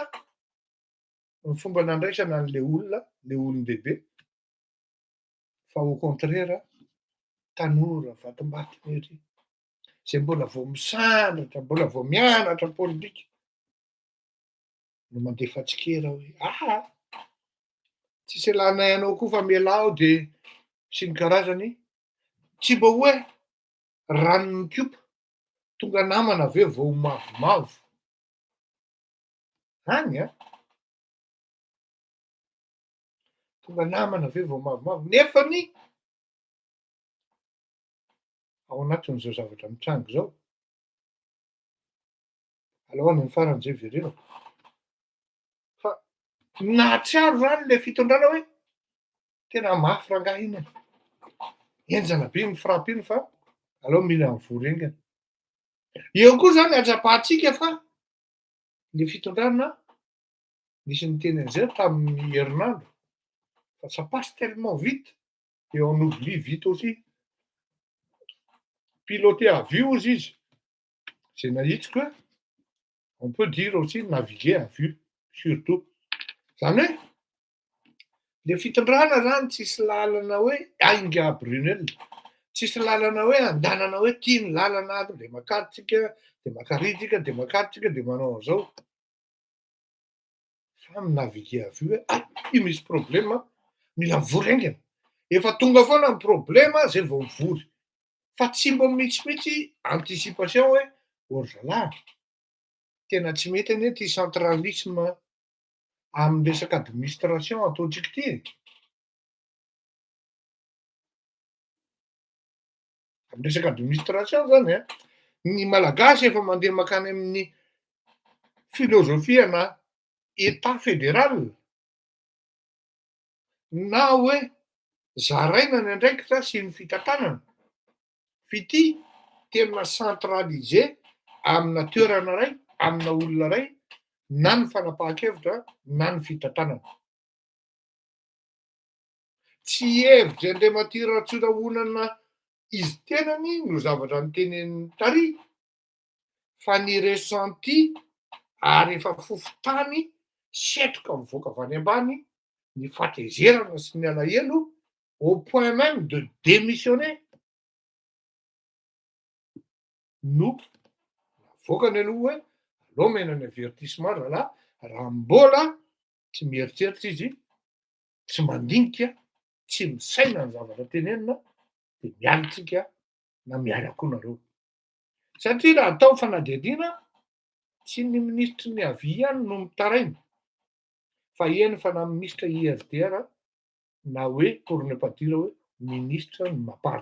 ny fomba nandraisana an'le olona, le olon-dehibe, fa au contraire tanora vatombatony ery, zay mbola vao misandratra, mbola vao mianatra politika no mandefa tsikera hoe aa tsisy ilanay anao koa fa mialà ao de sy ny karazany, tsy mba hoe ranon'ny kopa, tonga namana ve vao mavomavo any an? Tonga namana ve vao mavomavo? Nefany ao anatin'izao zavatra mitranga izao, aleo any amin'ny farany zay verenako, fa nahatsiaro zany le fitondrana hoe tena mafy rangahy iny e, henjana be iny frappe iny fa aleo mila mivory haingana. Eo koa zany ahatsapantsika fa le fitondrana nisy niteny an'izay tamin'ny herinandro fa ça passe tellement vite et on oublie vite aussi. Piloter à vue hozy izy, zay nahitsiko hoe on peut dire aussi naviguer à vue surtout. Zany hoe le fitondrana zany tsisy lalana hoe ainga Brunel, tsisy lalana hoe andanana hoe ty ny lalana ato de makary tsika, de makary tsika, de makary tsika, de manao an'izao. Fa mi-naviguer à vue hoe ah io misy problema, mila mivory haingana. Efa tonga foana ny problema zay vao mivory. Fa tsy mba misy mihitsy anticipation hoe ô ry zalahy, tena tsy mety anie ty centralisme amin'ny resaka administration ataontsika ty e. Amin'ny resaka administration zany an, ny malagasy efa mandeha mankany amin'ny filozofia na état fédéral na hoe zaraina ny andraikitra sy ny fitantanana, f'ity tena centralisé amina toerana ray, amina olona ray, na ny fanapahan-kevitra na ny fitantanana. Tsy hevitry Andriamatoa Ratsirahonana izy tenany no zavatra noteneniny tary fa ny ressenti ary efa fofontany setroka mivoaka avy any ambany ny fahatezerana sy ny alahelo au point même de démissionner no navoakany aloha hoe aleo omena ny avertissement rahalahy raha mbola tsy mieritreritra izy, tsy mandinika, tsy misaina ny zavatra tenenina de miala tsika na miala koa nareo. Satria raha atao fanadihadiana. Tsy ny minisitry ny havia ihany no mitaraina fa eny fa na minisitra IRD ara na hoe pour ne pas dire hoe minisitra ny Mapar.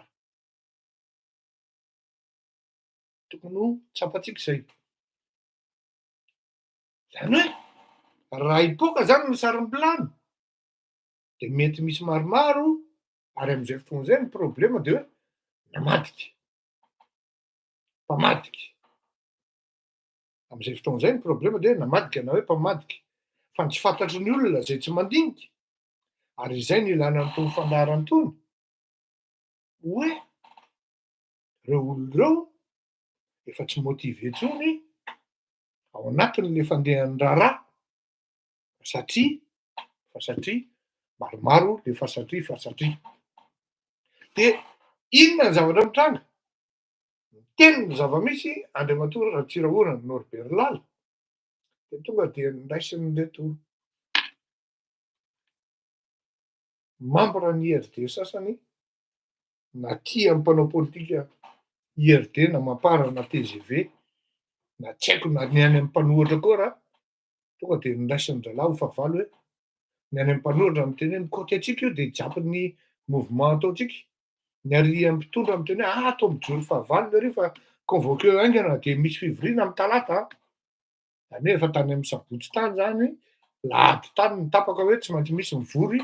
Tokony ho tsapantsika izay. Zany hoe raha hipoaka zany ny sarim-bilany de mety misy maromaro ary am'izay fotoana izay ny problema de hoe namadika, mpamadika. Am'izay fotoana izay ny problema de hoe namadika na hoe mpamadika. Fa ny tsy fantatry ny olona zay tsy mandinika, ary izay no ilana an'itony fandaharana itony, hoe reo olo reo efa tsy motivé intsony ao anatin'le fandehan'ny raharaha satria fa satria maromaro le fa satria fa satria. De inona ny zavatra mitranga? Miteny ny zava-misy Andriamatoa Ratsirahonana Norbert Lala, de tonga de niraisin'ireto membre ny IRD sasany na tia amin'ny mpanao politika IRD na Mapar na TGV na tsy haiko na ny any amin'ny mpanohitra koa raha tonga de niraisin-drahalahy ho fahavalo hoe ny any amin'ny mpanohitra miteny hoe mikoty antsika io de hijapy ny mouvement ataontsika, ny ary amin'ny mpitondra miteny hoe ah atao mijoro fahavalo le ry fa convoqué haingana de misy fivoriana amin'ny talata a. Zany hoe efa tany amin'ny sabotsy tany zany, lahady tany ny tapaka hoe tsy maintsy misy mivory,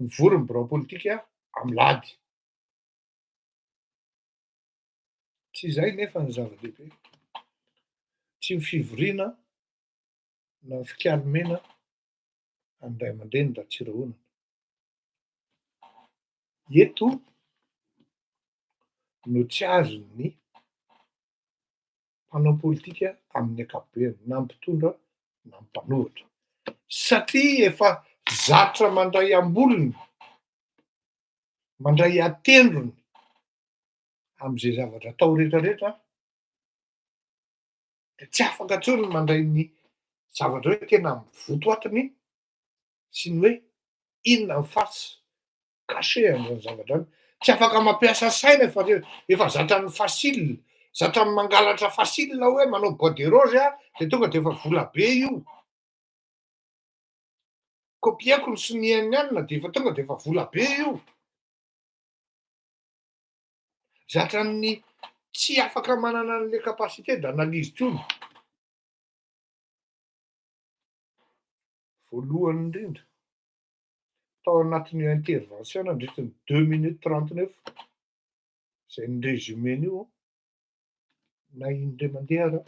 mivory ny birao politika amin'ny lahady. Tsy izay nefa ny zava-dehibe. Tsy ny fivoriana na ny fikalomena an'ny ray aman-dreny Ratsirahonana. Eto no tsy azon'ny mpanao politika amin'ny ankapobeny, na mpitondra na mpanohitra, satria efa zatra mandray ambolony, mandray atendrony am'izay zavatra atao rehetrarehetra, de tsy afaka intsony ny mandray ny zavatra hoe tena votoatiny sy ny hoe inona ny face cachée an'izany zavatra zany. Tsy afaka mampiasa saina fa efa zatran'ny facile, zatran'ny mangalatra facile hoe manao bois de rose a, de tonga de efa vola be io. Kopieko ny sonian'ny anina de efa tonga de efa vola be io. Zatran'ny tsy afaka manana an'le capacité d'analyse intsony. Voalohany indrindra, tao anatin'io intervention nandritry ny 2 minutes 39 zay ny résumé-n'io, na indray mandeha ara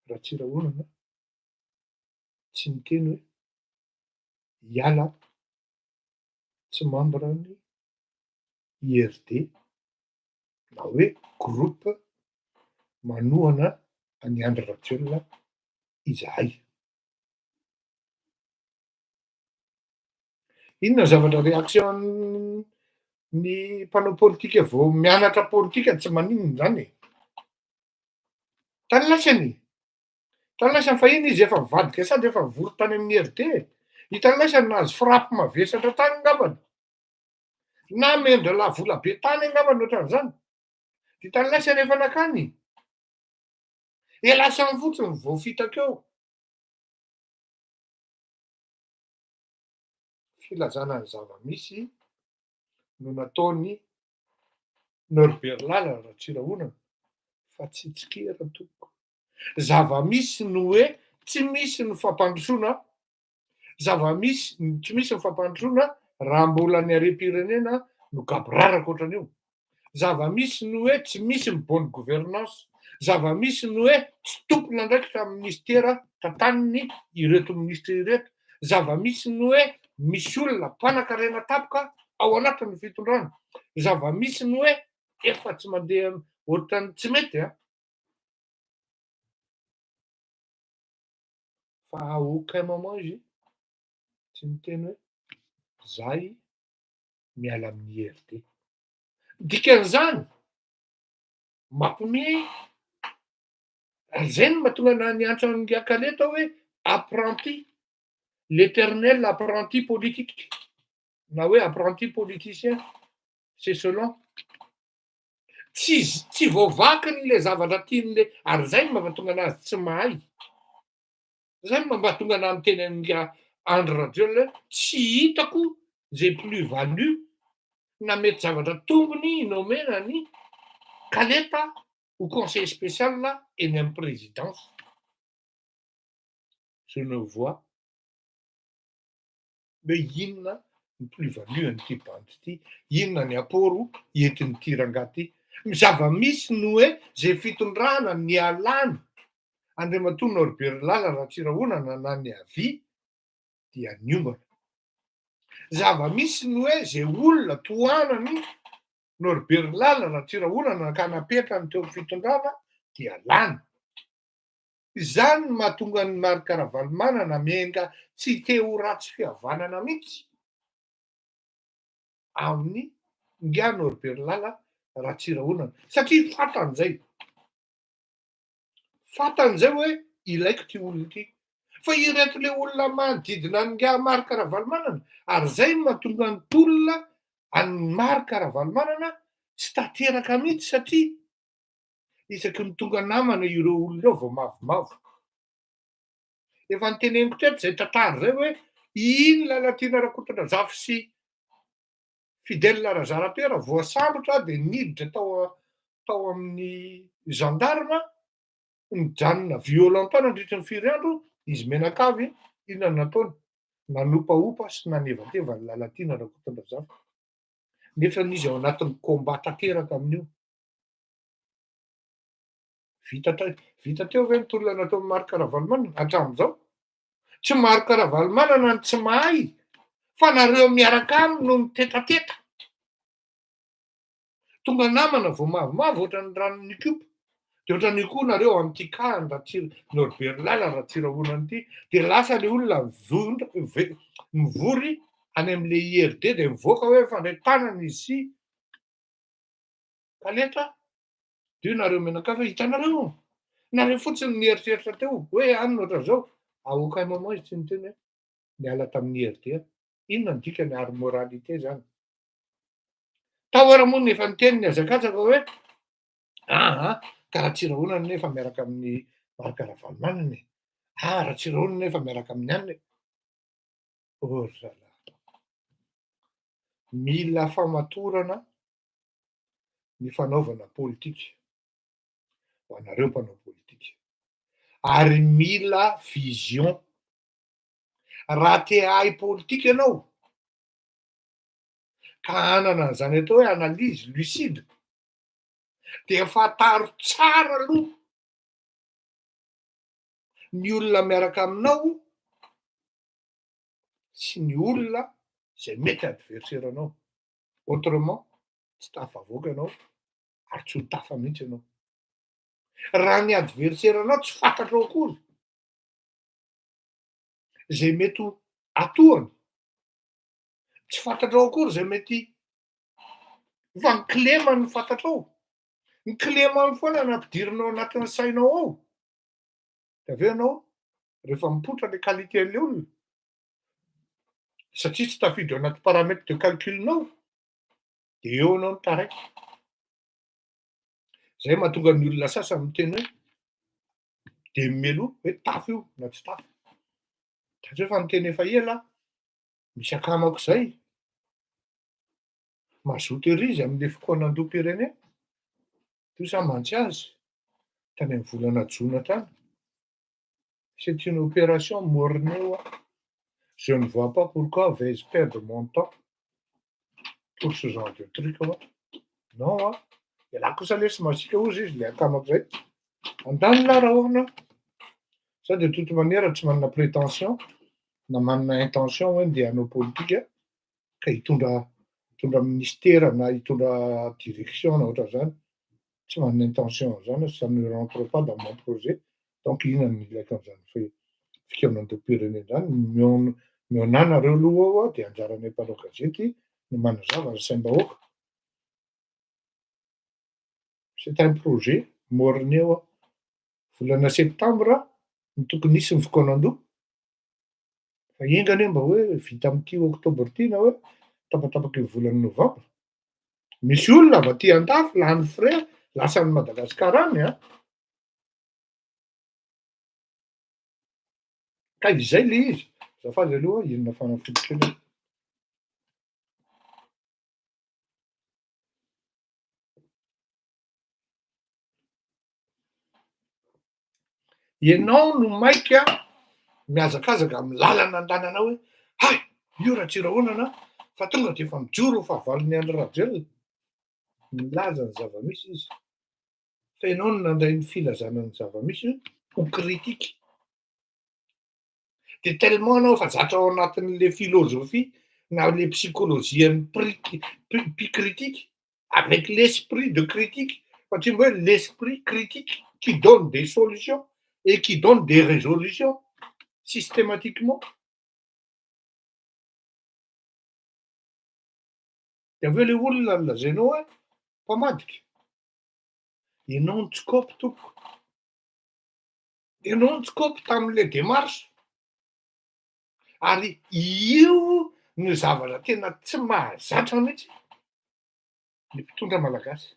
Ratsirahonana tsy niteny hoe hiala tsy membre ny IRD na hoe groupe manohana an'i Andry Rajoelina izahay. Inona ny zavatra réaction ny mpanao politika vao mianatra politika? Tsy maninona zany e. Tany lasany, tany lasany fa iny izy efa mivadika sady efa mivory tany amin'ny IRD. Hitany lasany nahazo frappe mavesatra tany angambany, na mendralahy vola be tany angambany ohatran'izany. Hitany lasany efa nakany. E lasany fotsiny vao fitaka eo. Filazana ny zava-misy no nataony Norbert Lala Ratsirahonana fa tsy tsikera tompoko. Zava-misy no hoe tsy misy ny fampandrosoana, zava-misy tsy misy ny fampandrosoana raha mbola ny harem-pirenena no gaboraraka ohatran'io. Zava-misy no hoe tsy misy ny bonne gouvernance. Zava-misy no hoe tsy tompon'andraikitra amin'ny ministera tantaniny ireto ministra ireto. Zava-misy no hoe misy olona mpanan-karena tampoka ao anatin'ny fitondrana. Zava-misy no hoe efa tsy mandeha ohatran'ny tsy mety a. Fa à aucun moment izy tsy niteny hoe zahay miala amin'ny IRD. Dikan'izany mampime ary zay no mahatonga na niantso an'i Kaleto aho hoe apprenti, l'éternel apprenti politique na hoe apprenti politicien, c'est selon. Tsy tsy voavakiny le zavatra tian'le ary zay no mampatonga anazy tsy mahay. Zay no mampatonga anah miteny an'ingahy Andry Rajoelina hoe tsy hitako ze plus value na mety zavatra tombony nomena an'i Kaleta ho conseiller spécial eny amin'ny présidence. Je ne vois hoe inona ny plus value an'ity bandy ity, inona ny apport entin'ity rangahy ity. Ny zava-misy no hoe zay fitondrana nialana Andriamatoa Norbert Lala Ratsirahonana na ny havia dia niombana. Zava-misy ny hoe zay olona tohanan'i Norbert Lala Ratsirahonana ka napetrany teo amin'ny fitondrana dia lany. Izany no mahatonga an'i Marc Ravalomanana miainga tsy te ho ratsy fihavanana mihitsy amin'ny ingahy Norbert Lala Ratsirahonana satria fantany izay. Fantany izay hoe ilaiko ity olona ity. Fa ireto le olona manodidina an'ingahy Marc Ravalomanana ary izay no mahatonga ny tolona an'i Marc Ravalomanana tsy tanteraka mihitsy satria Isaky ny tonga namana ireo olona ireo vao mavomavo. Efa noteneniko teto izay tantara izay hoe iny Lalatiana Rakotondrazafy sy Fidèle Razarapera voasambotra dia niditra tao tao amin'ny gendarme, nijanona violent tao nandritry ny firy andro izy mianakavy, inona no nataony? Nanopaopa sy nanevateva an'i Lalatiana Rakotondrazafy. Nefa izy ao anatin'ny combat tanteraka amin'io. Vita teo, vita teo ve ny tolona nataon'i Marc Ravalomanana hatramin'izao? Tsy Marc Ravalomanana no tsy mahay fa nareo miaraka aminy no mitetateta. Tonga namana vao mavomavo ohatran'ny ranon'Ikopa. Dia ohatran'io koa nareo amin'ity cas an'i Ratsir- Norbert Lala Ratsirahonana ity. Dia lasa ilay olona mivondro- ve- mivory any amin'ilay IRD dia mivoaka hoe mifandray tanana izy sy Kaleta, Dio nareo mianakavy hoe hitanareo, nareo fotsiny nieritreritra teo hoe any no ohatran'izao, à aucun moment izy tsy niteny hoe niala tamin'ny IRD aho. Inona no dikany ary moralité zany? Tao ary moa no efa niteny nihazakazaka hoe aa ka Ratsirahonana nefa miaraka amin'ny Marc Ravalomanana e, ah Ratsirahonana nefa miaraka amin'ny anona e. Oh ry zalahy, mila famatorana ny fanaovana politika ho anareo mpanao politika ary mila vision. Raha te hahay politika ianao ka hanana an'izany atao hoe analyse lucide dia fantaro tsara aloha ny olona miaraka aminao sy ny olona izay mety adversaire anao. Autrement tsy tafavoaka ianao ary tsy ho tafa mihitsy ianao. Raha ny adversaire anao tsy fantatrao akory izay mety ho atohany, tsy fantatrao akory izay mety fa ny kilemany no fantatrao, ny kilemany foana no ampidirinao anatin'ny sainao ao, de avy eo ianao rehefa mipoitra le qualité an'le olona, satria tsy tafiditra ao anaty paramètre de calcul-nao, de eo ianao no taraiky. Zay mahatonga ny olona sasany miteny hoe de mialoha hoe tafa io na tsy tafa. Satria efa niteny efa ela aho, misy akamako zay, mazoto ery izy amin'le fikaonandoham-pirenena, toy sa mantsy azy, tany amin'ny volana jona tany. C'est une opération mornée hoa, je ne vois pas pourquoi vais-je perdre mon temps pour ce genre de truc hoa, non hoa, ialahy kosa lesy masiaka hozy izy le akamako zay, andany lah raha ohana za de toute manière tsy manana prétention na manana intention hoe ndeha hanao politika ka hitondra hitondra ministera na hitondra direction na ohatran'izany, tsy manana intention an'izany aho, ça ne rentre pas dans mon projet, donc inona no ilaiko an'izany fe- fikaonandoham-pirenena izany, mihaona mihaonà nareo aloha ao an, de anjaranay mpanao gazety no manazava ny saim-bahoaka. C'est un projet mort-né hoa, volana septambra no tokony hisy ny fikaonandoha, fa enga anie mba hoe vita amin'ity octobre ity na hoe tapatapaky ny volana novambra. Misy olona avy aty andafy lany frais lasa any Madagasikara any an! Ka izay le izy, azafady aloha inona fanafody kely aho. Ianao no maika mihazakazaka amin'ny lalana andehananao hoe hay! io Ratsirahonana fa tonga dia efa mijoro ho fahavalon'i Andry Rajoelina. Milaza ny zava-misy izy. Fa ianao no nandray ny filazana ny zava-misy ho critique. De tellement anao efa zatra ao anatin'le philosophie na le psychologie an'ny mpi-critique avec l'esprit de critique fa tsy hoe l'esprit critique qui donne des solutions et qui donne des résolutions systématiquement. De avy eo le olona no lazainao hoe mpamadika. Ianao no tsy kôpy tompoko. Ianao no tsy kôpy tamin'le démarche. Ary io no zavatra tena tsy mahazatra mihitsy ny mpitondra malagasy.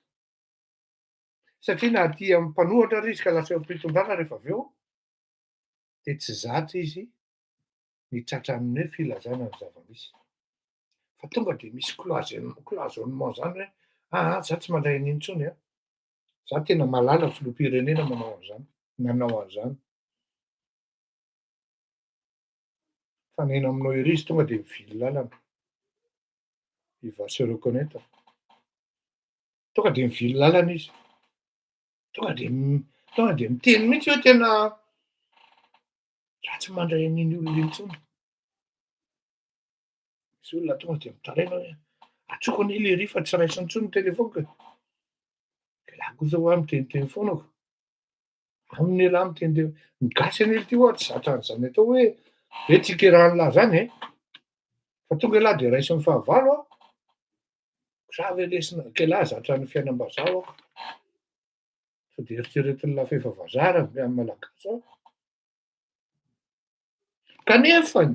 Satria na aty amin'ny mpanohatra ary izy ka lasa eo am-pitondrana rehefa avy eo, dia tsy zatra izy ny tratran'ny hoe filazana ny zava-misy. Fa tonga dia misy cloison- cloisonnement zany hoe aa za tsy mandray an'iny intsony an. Za tena mahalala filoham-pirenena manao an'izany, nanao an'izany. Fa nena aminao ery izy tonga dia mivily lalana. Il va se reconnaitre. Tonga dia mivily lalana izy. Tonga dia tonga dia miteny mihitsy hoe tena za tsy mandray an'iny olona iny intsony. Misy olona tonga dia mitaraina hoe antsoiko anie lery fa tsy raisiny intsony ny telefaoniko e. Elah kosa hoa miteniteny foana ko. Aminy elah miteniteny. Ny gasy anie ity hoa tsy zatra an'izany atao hoe hoe tsikerahan'lah zany e. Fa tonga elah de raisin'ny fahavalo an. Za ve lesy k'elah zatra ny fiainam-bazaha hoa. Sao de eritreretin'lah fa efa vazaha raha avy amin'ny malagasy aho. Kanefany,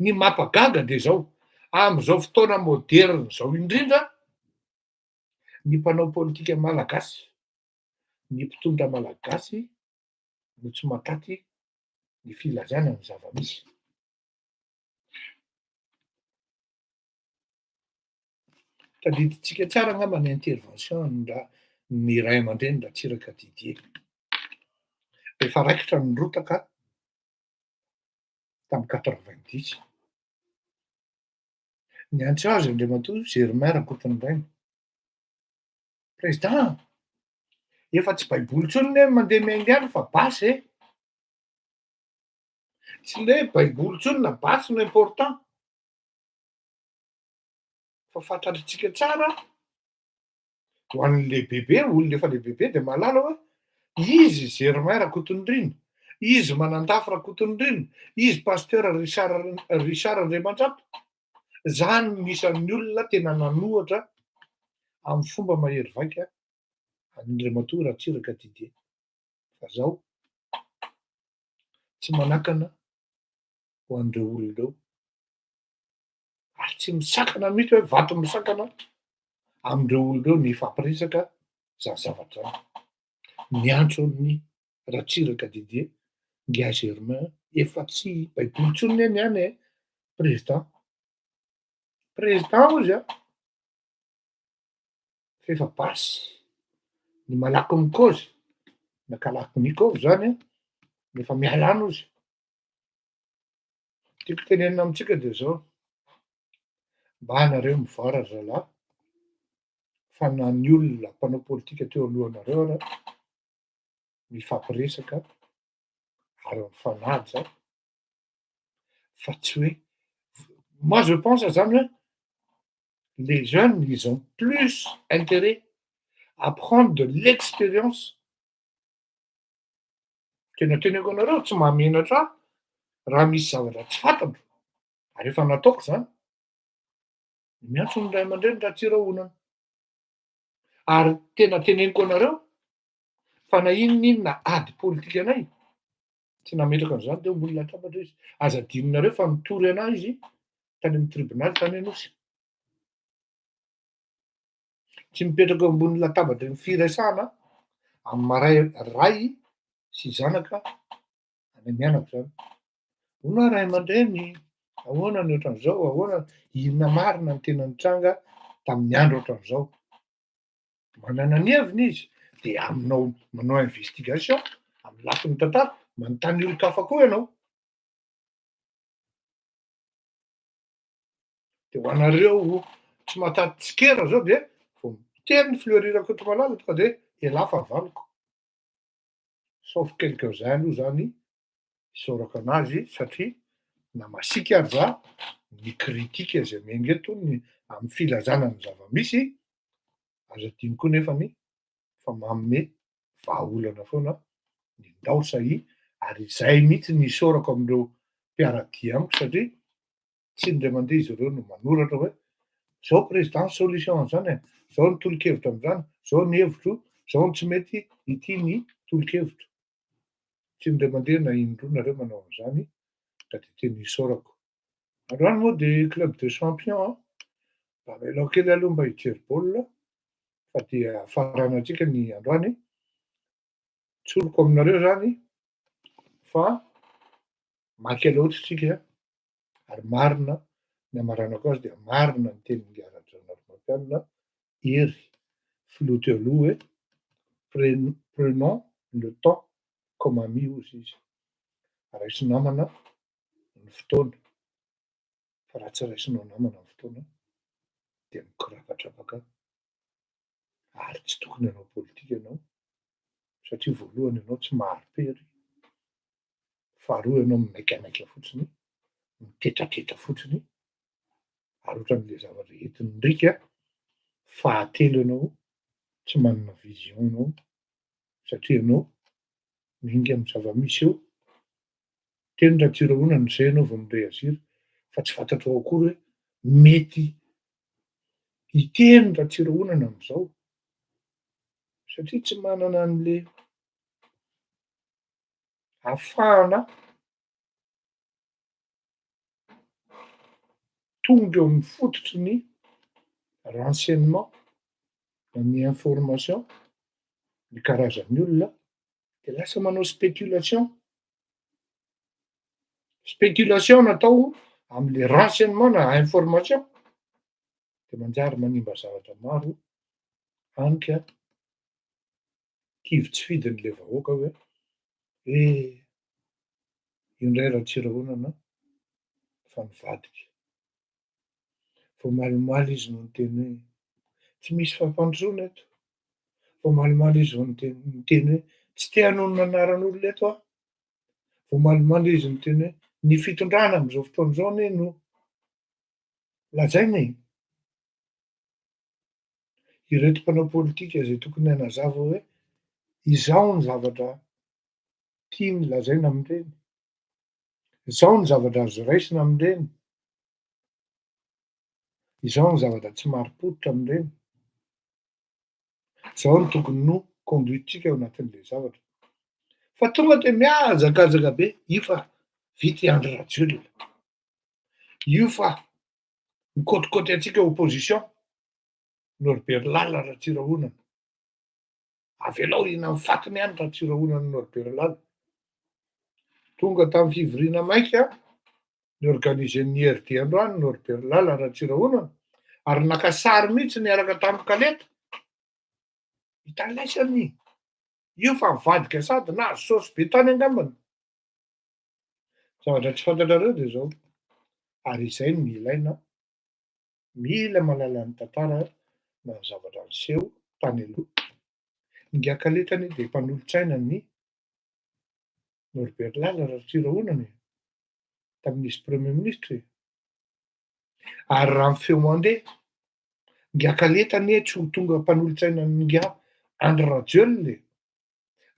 ny mampagaga dia izao, amin'izao fotoana moderina izao indrindra, ny mpanao politika malagasy, ny mpitondra malagasy no tsy mahataty ny filazana ny zava-misy. Tadidintsika tsara angamba ny intervention an-dra- ny ray aman-dreny Ratsiraka Didier. Rehefa raikitra ny rotaka tamin'ny quatre-vingt-dix. Niantso azy Andriamatoa Germain Rakotonirainy. Président, efa tsy baiboly intsony anie ny mandeha miainga any fa basy e! Tsy le baiboly intsony na basy no important. Fa fantatritsika tsara, ho an'ny lehibebe, olona efa lehibebe dia mahalala hoe izy Germain Rakotonirina, izy Manandafy Rakotonirina, izy Pasteur Richard Richard Andriamanjato. Zany no isan'ny olona tena nanohatra amin'ny fomba mahery vaika an'Andriamatoa Ratsiraka Didier. Fa zao tsy manakana ho an'ireo olona ireo. ary tsy misakana mihitsy hoe vato misakana amin'ireo olona ireo ny hifampiresaka zany zavatra zany. Miantso an'i Ratsiraka Didier, Ingahy Germain, efa tsy baiboly intsony anie ny any e, président, président hozy an, f'efa basy, ny malaky mikaozy na kalachnikov zany an, efa miala any hozy. Tiako tenenina amintsika dia zao, mba nareo mivoara ry zalahy fa na ny olona mpanao politika teo alohanareo ara mifampiresaka ary mifanaja fa tsy hoe, moi je pense zany hoe les jeunes ils ont plus interet à prendre de l'experience. Tena teneko anareo tsy mahamenatra ahy raha misy zavatra tsy fantatro ary efa nataoko zany, miantso ny ray aman-dreny Ratsirahonana ary tena teneniko anareo fa na inona inona ady politika anay tsy nametraka an'izany teo ambony latabatra izy, aza adinonareo fa nitory anah izy tany amin'ny tribonaly tany Anosy. Tsy mipetraka eo ambony latabatry ny firesahana amy maray ray sy zanaka any mianako zany. Hono hoa ray aman-dreny, ahoana ny ohatran'izao, ahoana, inona marina ny tena nitranga tamin'ny andro ohatran'izao. Manana ny heviny izy, de aminao manao investigation amy lafiny tantara, manontany olon-kafa koa ianao. De ho anareo tsy mahataty tsikera zao de vao miteny ny Fleury Rakotomalala tonga de elah fahavaloko. Sauf quelques uns aloha zany isaorako anazy satria na masiaka ary za ny critique zay miainga eto ny amy filazana ny zava-misy, aza adino koa nefany fa manome vahaolana foana ny Ndao Sahia ary izay mihitsy ny isaorako amindreo mpiara-dia amiko satria tsy indray mandeha izy ireo no manoratra hoe zao président solution an'izany e, zao ny tolo-kevitra am'zany, zao ny hevitro, zao ny tsy mety, ity ny tolo-kevitro. Tsy indray mandeha na indroa nareo manao an'izany ka de tena isaorako. Androany moa de club de champion an, mba avelao kely aloha mba hijery baolina fa dia faranantsika ny androany. Tsoriko aminareo zany fa maika loatra tsika ary marina ny hamaranako azy dia marina ny tenin'i Rajaonarimampianina Hery filoha teo aloha hoe prenons le temps comme ami hozy izy. Raiso namana ny fotoana fa raha tsy raisinao namana ny fotoana dia mikorapatrapaka ary tsy tokony hanao politika ianao satria voalohany ianao tsy mahari-pery, faharoa ianao mimaikamaika fotsiny, mitetratretra fotsiny ary ohatran'le zavatra entin'ny riaka, fahatelo ianao tsy manana vision ianao satria ianao miainga amy zava-misy eo, teny Ratsirahonana zay ianao vao mi-réagir fa tsy fantatrao akory hoe mety hiteny Ratsirahonana am'izao satria tsy manana an'le ahafahana tonga eo amin'ny fototry ny renseignement na ny information ny karazan'ny olona de lasa manao spéculation. Spéculation natao am'le renseignement na information de manjary manimba zavatra maro hany ka kivy tsy fidiny le vahoaka hoe eh io ndray Ratsirahonana fa nivadika. Vao omaly izy no niteny hoe tsy misy fampandrosoana eto. Vao omaly izy vao niteny hoe tsy te hanonona anaran'olona eto aho. Vao omaly izy niteny hoe ny fitondrana am'izao fotoana izao anie no lazaina e. Ireto mpanao politika zay tokony hanazava hoe izao ny zavatra tiany lazaina amindreny, izao ny zavatra azo raisina amindreny, izao ny zavatra tsy marim-pototra amindreny, zao no tokony no conduite-tsika ao anatin'le zavatra. Fa tonga de mihazakazaka be, io fa vita i Andry Rajoelina, io fa mikôtikôty antsika opposition, Norbert Lala Ratsirahonana, avelao hihinan'ny fatiny ihany Ratsirahonana Norbert Lala. Tonga tamin'ny fivoriana maika ni-organiser-n'ny IRD androany Norbert Lala Ratsirahonana ary naka sary mihitsy niaraka tamin'ny kaleta. Hitalaisany io fa nivadika sady nahazo saosy be tany angambany. Zavatra tsy fantatrareo de zao, ary izay no ilaina, mila mahalala ny tantara na ny zavatra niseho tany aloha. Ingahy Kaleta anie de mpanolotsaina ny Norbert Lala Ratsirahonana e, tamin'izy premier ministre e. Ary raha ny feo mandeha, Ingahy Kaleta anie tsy ho tonga mpanolotsaina an'ingahy Andry Rajoelina e,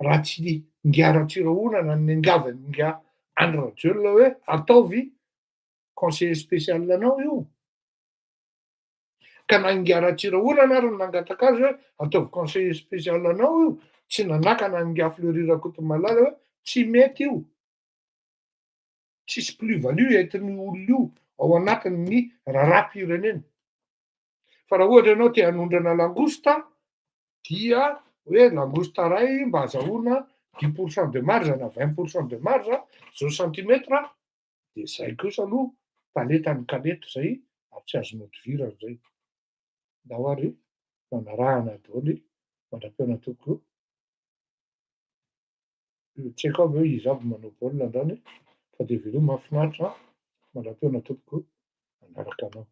raha tsy Ingahy Ratsirahonana no niangavy an'ingahy Andry Rajoelina hoe ataovy conseiller spécial anao io. Ka na Ingahy Ratsirahonana ary no nangataka azy hoe ataovy conseiller spécial anao io, tsy nanakana an'ingahy Fleury Rakotomalala hoe tsy mety io. Tsisy plus value entin'io olona io ao anatin'ny raharaham-pirenena. Fa raha ohatra ianao te hanondrana langosta dia hoe langosta ray mba azahoana 10% de marge na 20% de marge zao centimètre, de zay kosa aloha talentan'ny kanety zay ary tsy azonao divirana zay. Ndao ary manarahana daholy mandra-pihaona tompoko. Tsy haiko aby hoe iza avy manao baolina androany fa de veloma mahafinaritra mandra-pihaona tompoko manaraka anao.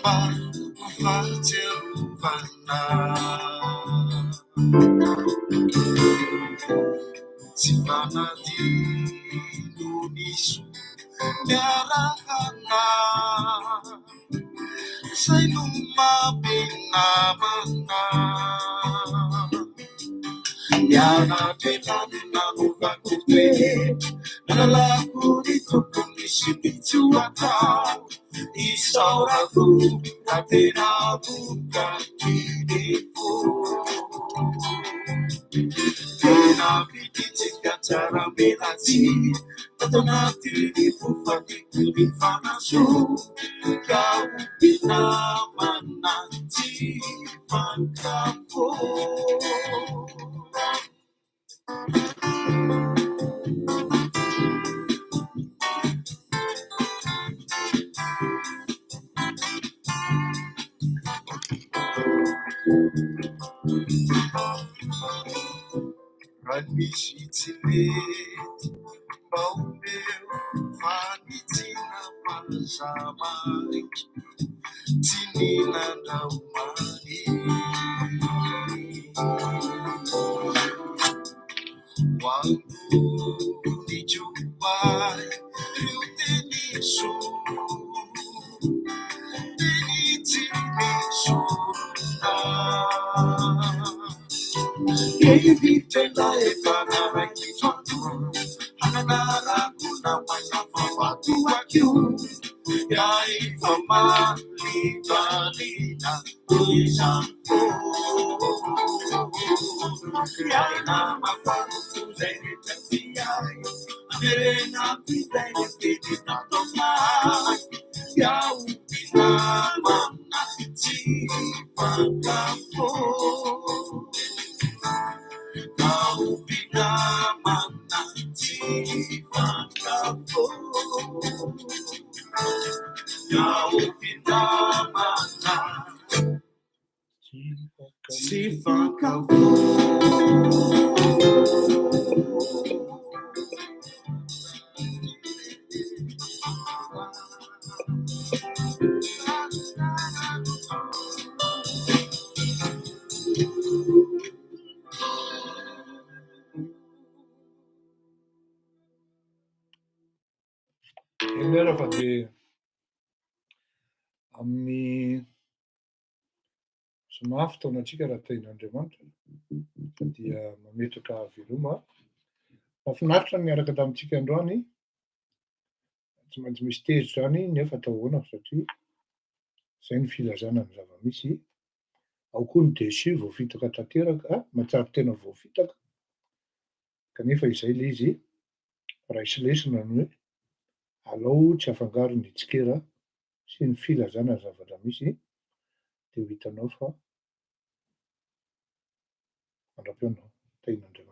Mba ho fahatsiarovana. Tsy fanadino ny soa niarahana. Izay no maha-mpinamana. Nianatra nanovako toetra, nalalako ny tokony sy ny tsy ho atao. Isaorako raha tena vokatry ny fo. Tena fidintsika tsara melatsihy, tato anatin'ny fo fa tiako ny fanasoa. Ka ho mpinamana tsy hifankafo. Raha misy tsy mety mba omeo fanitsiana fa aza maika tsy ninan-draomany. Ho angoniko ahy ireo teny soa, teny tsy misy olona. Hevitra efa naraikitra hananarako namana fa vatoakio. Efa malivalina toy izany koa. Iaina mamparoso izay rehetra tia ahy. Amerenako indray ny teny nataonay. Iaho mpinamana tsy hifankafo. Iaho mpinamana tsy hifankafo. Iaho mpinamana tsy hifankafo. Eny ara fa dia amin'ny zoma fotoanantsika raha tahin'Andriamanitra fa dia mametraka veloma. Mahafinaritra ny niaraka tamintsika androany. Tsy maintsy misy tezitra izany nefa atao ahoana satria izay ny filazana ny zava-misy. Ao koa ny déçu voafitaka tanteraka, mahatsiaro tena voafitaka kanefa izay ilay izy, raiso lesona ny hoe alao tsy afangaro ny tsikera sy ny filazana ny zavatra misy dia ho hitanao fa mandra-pihaona, tahin'Andriamanitra.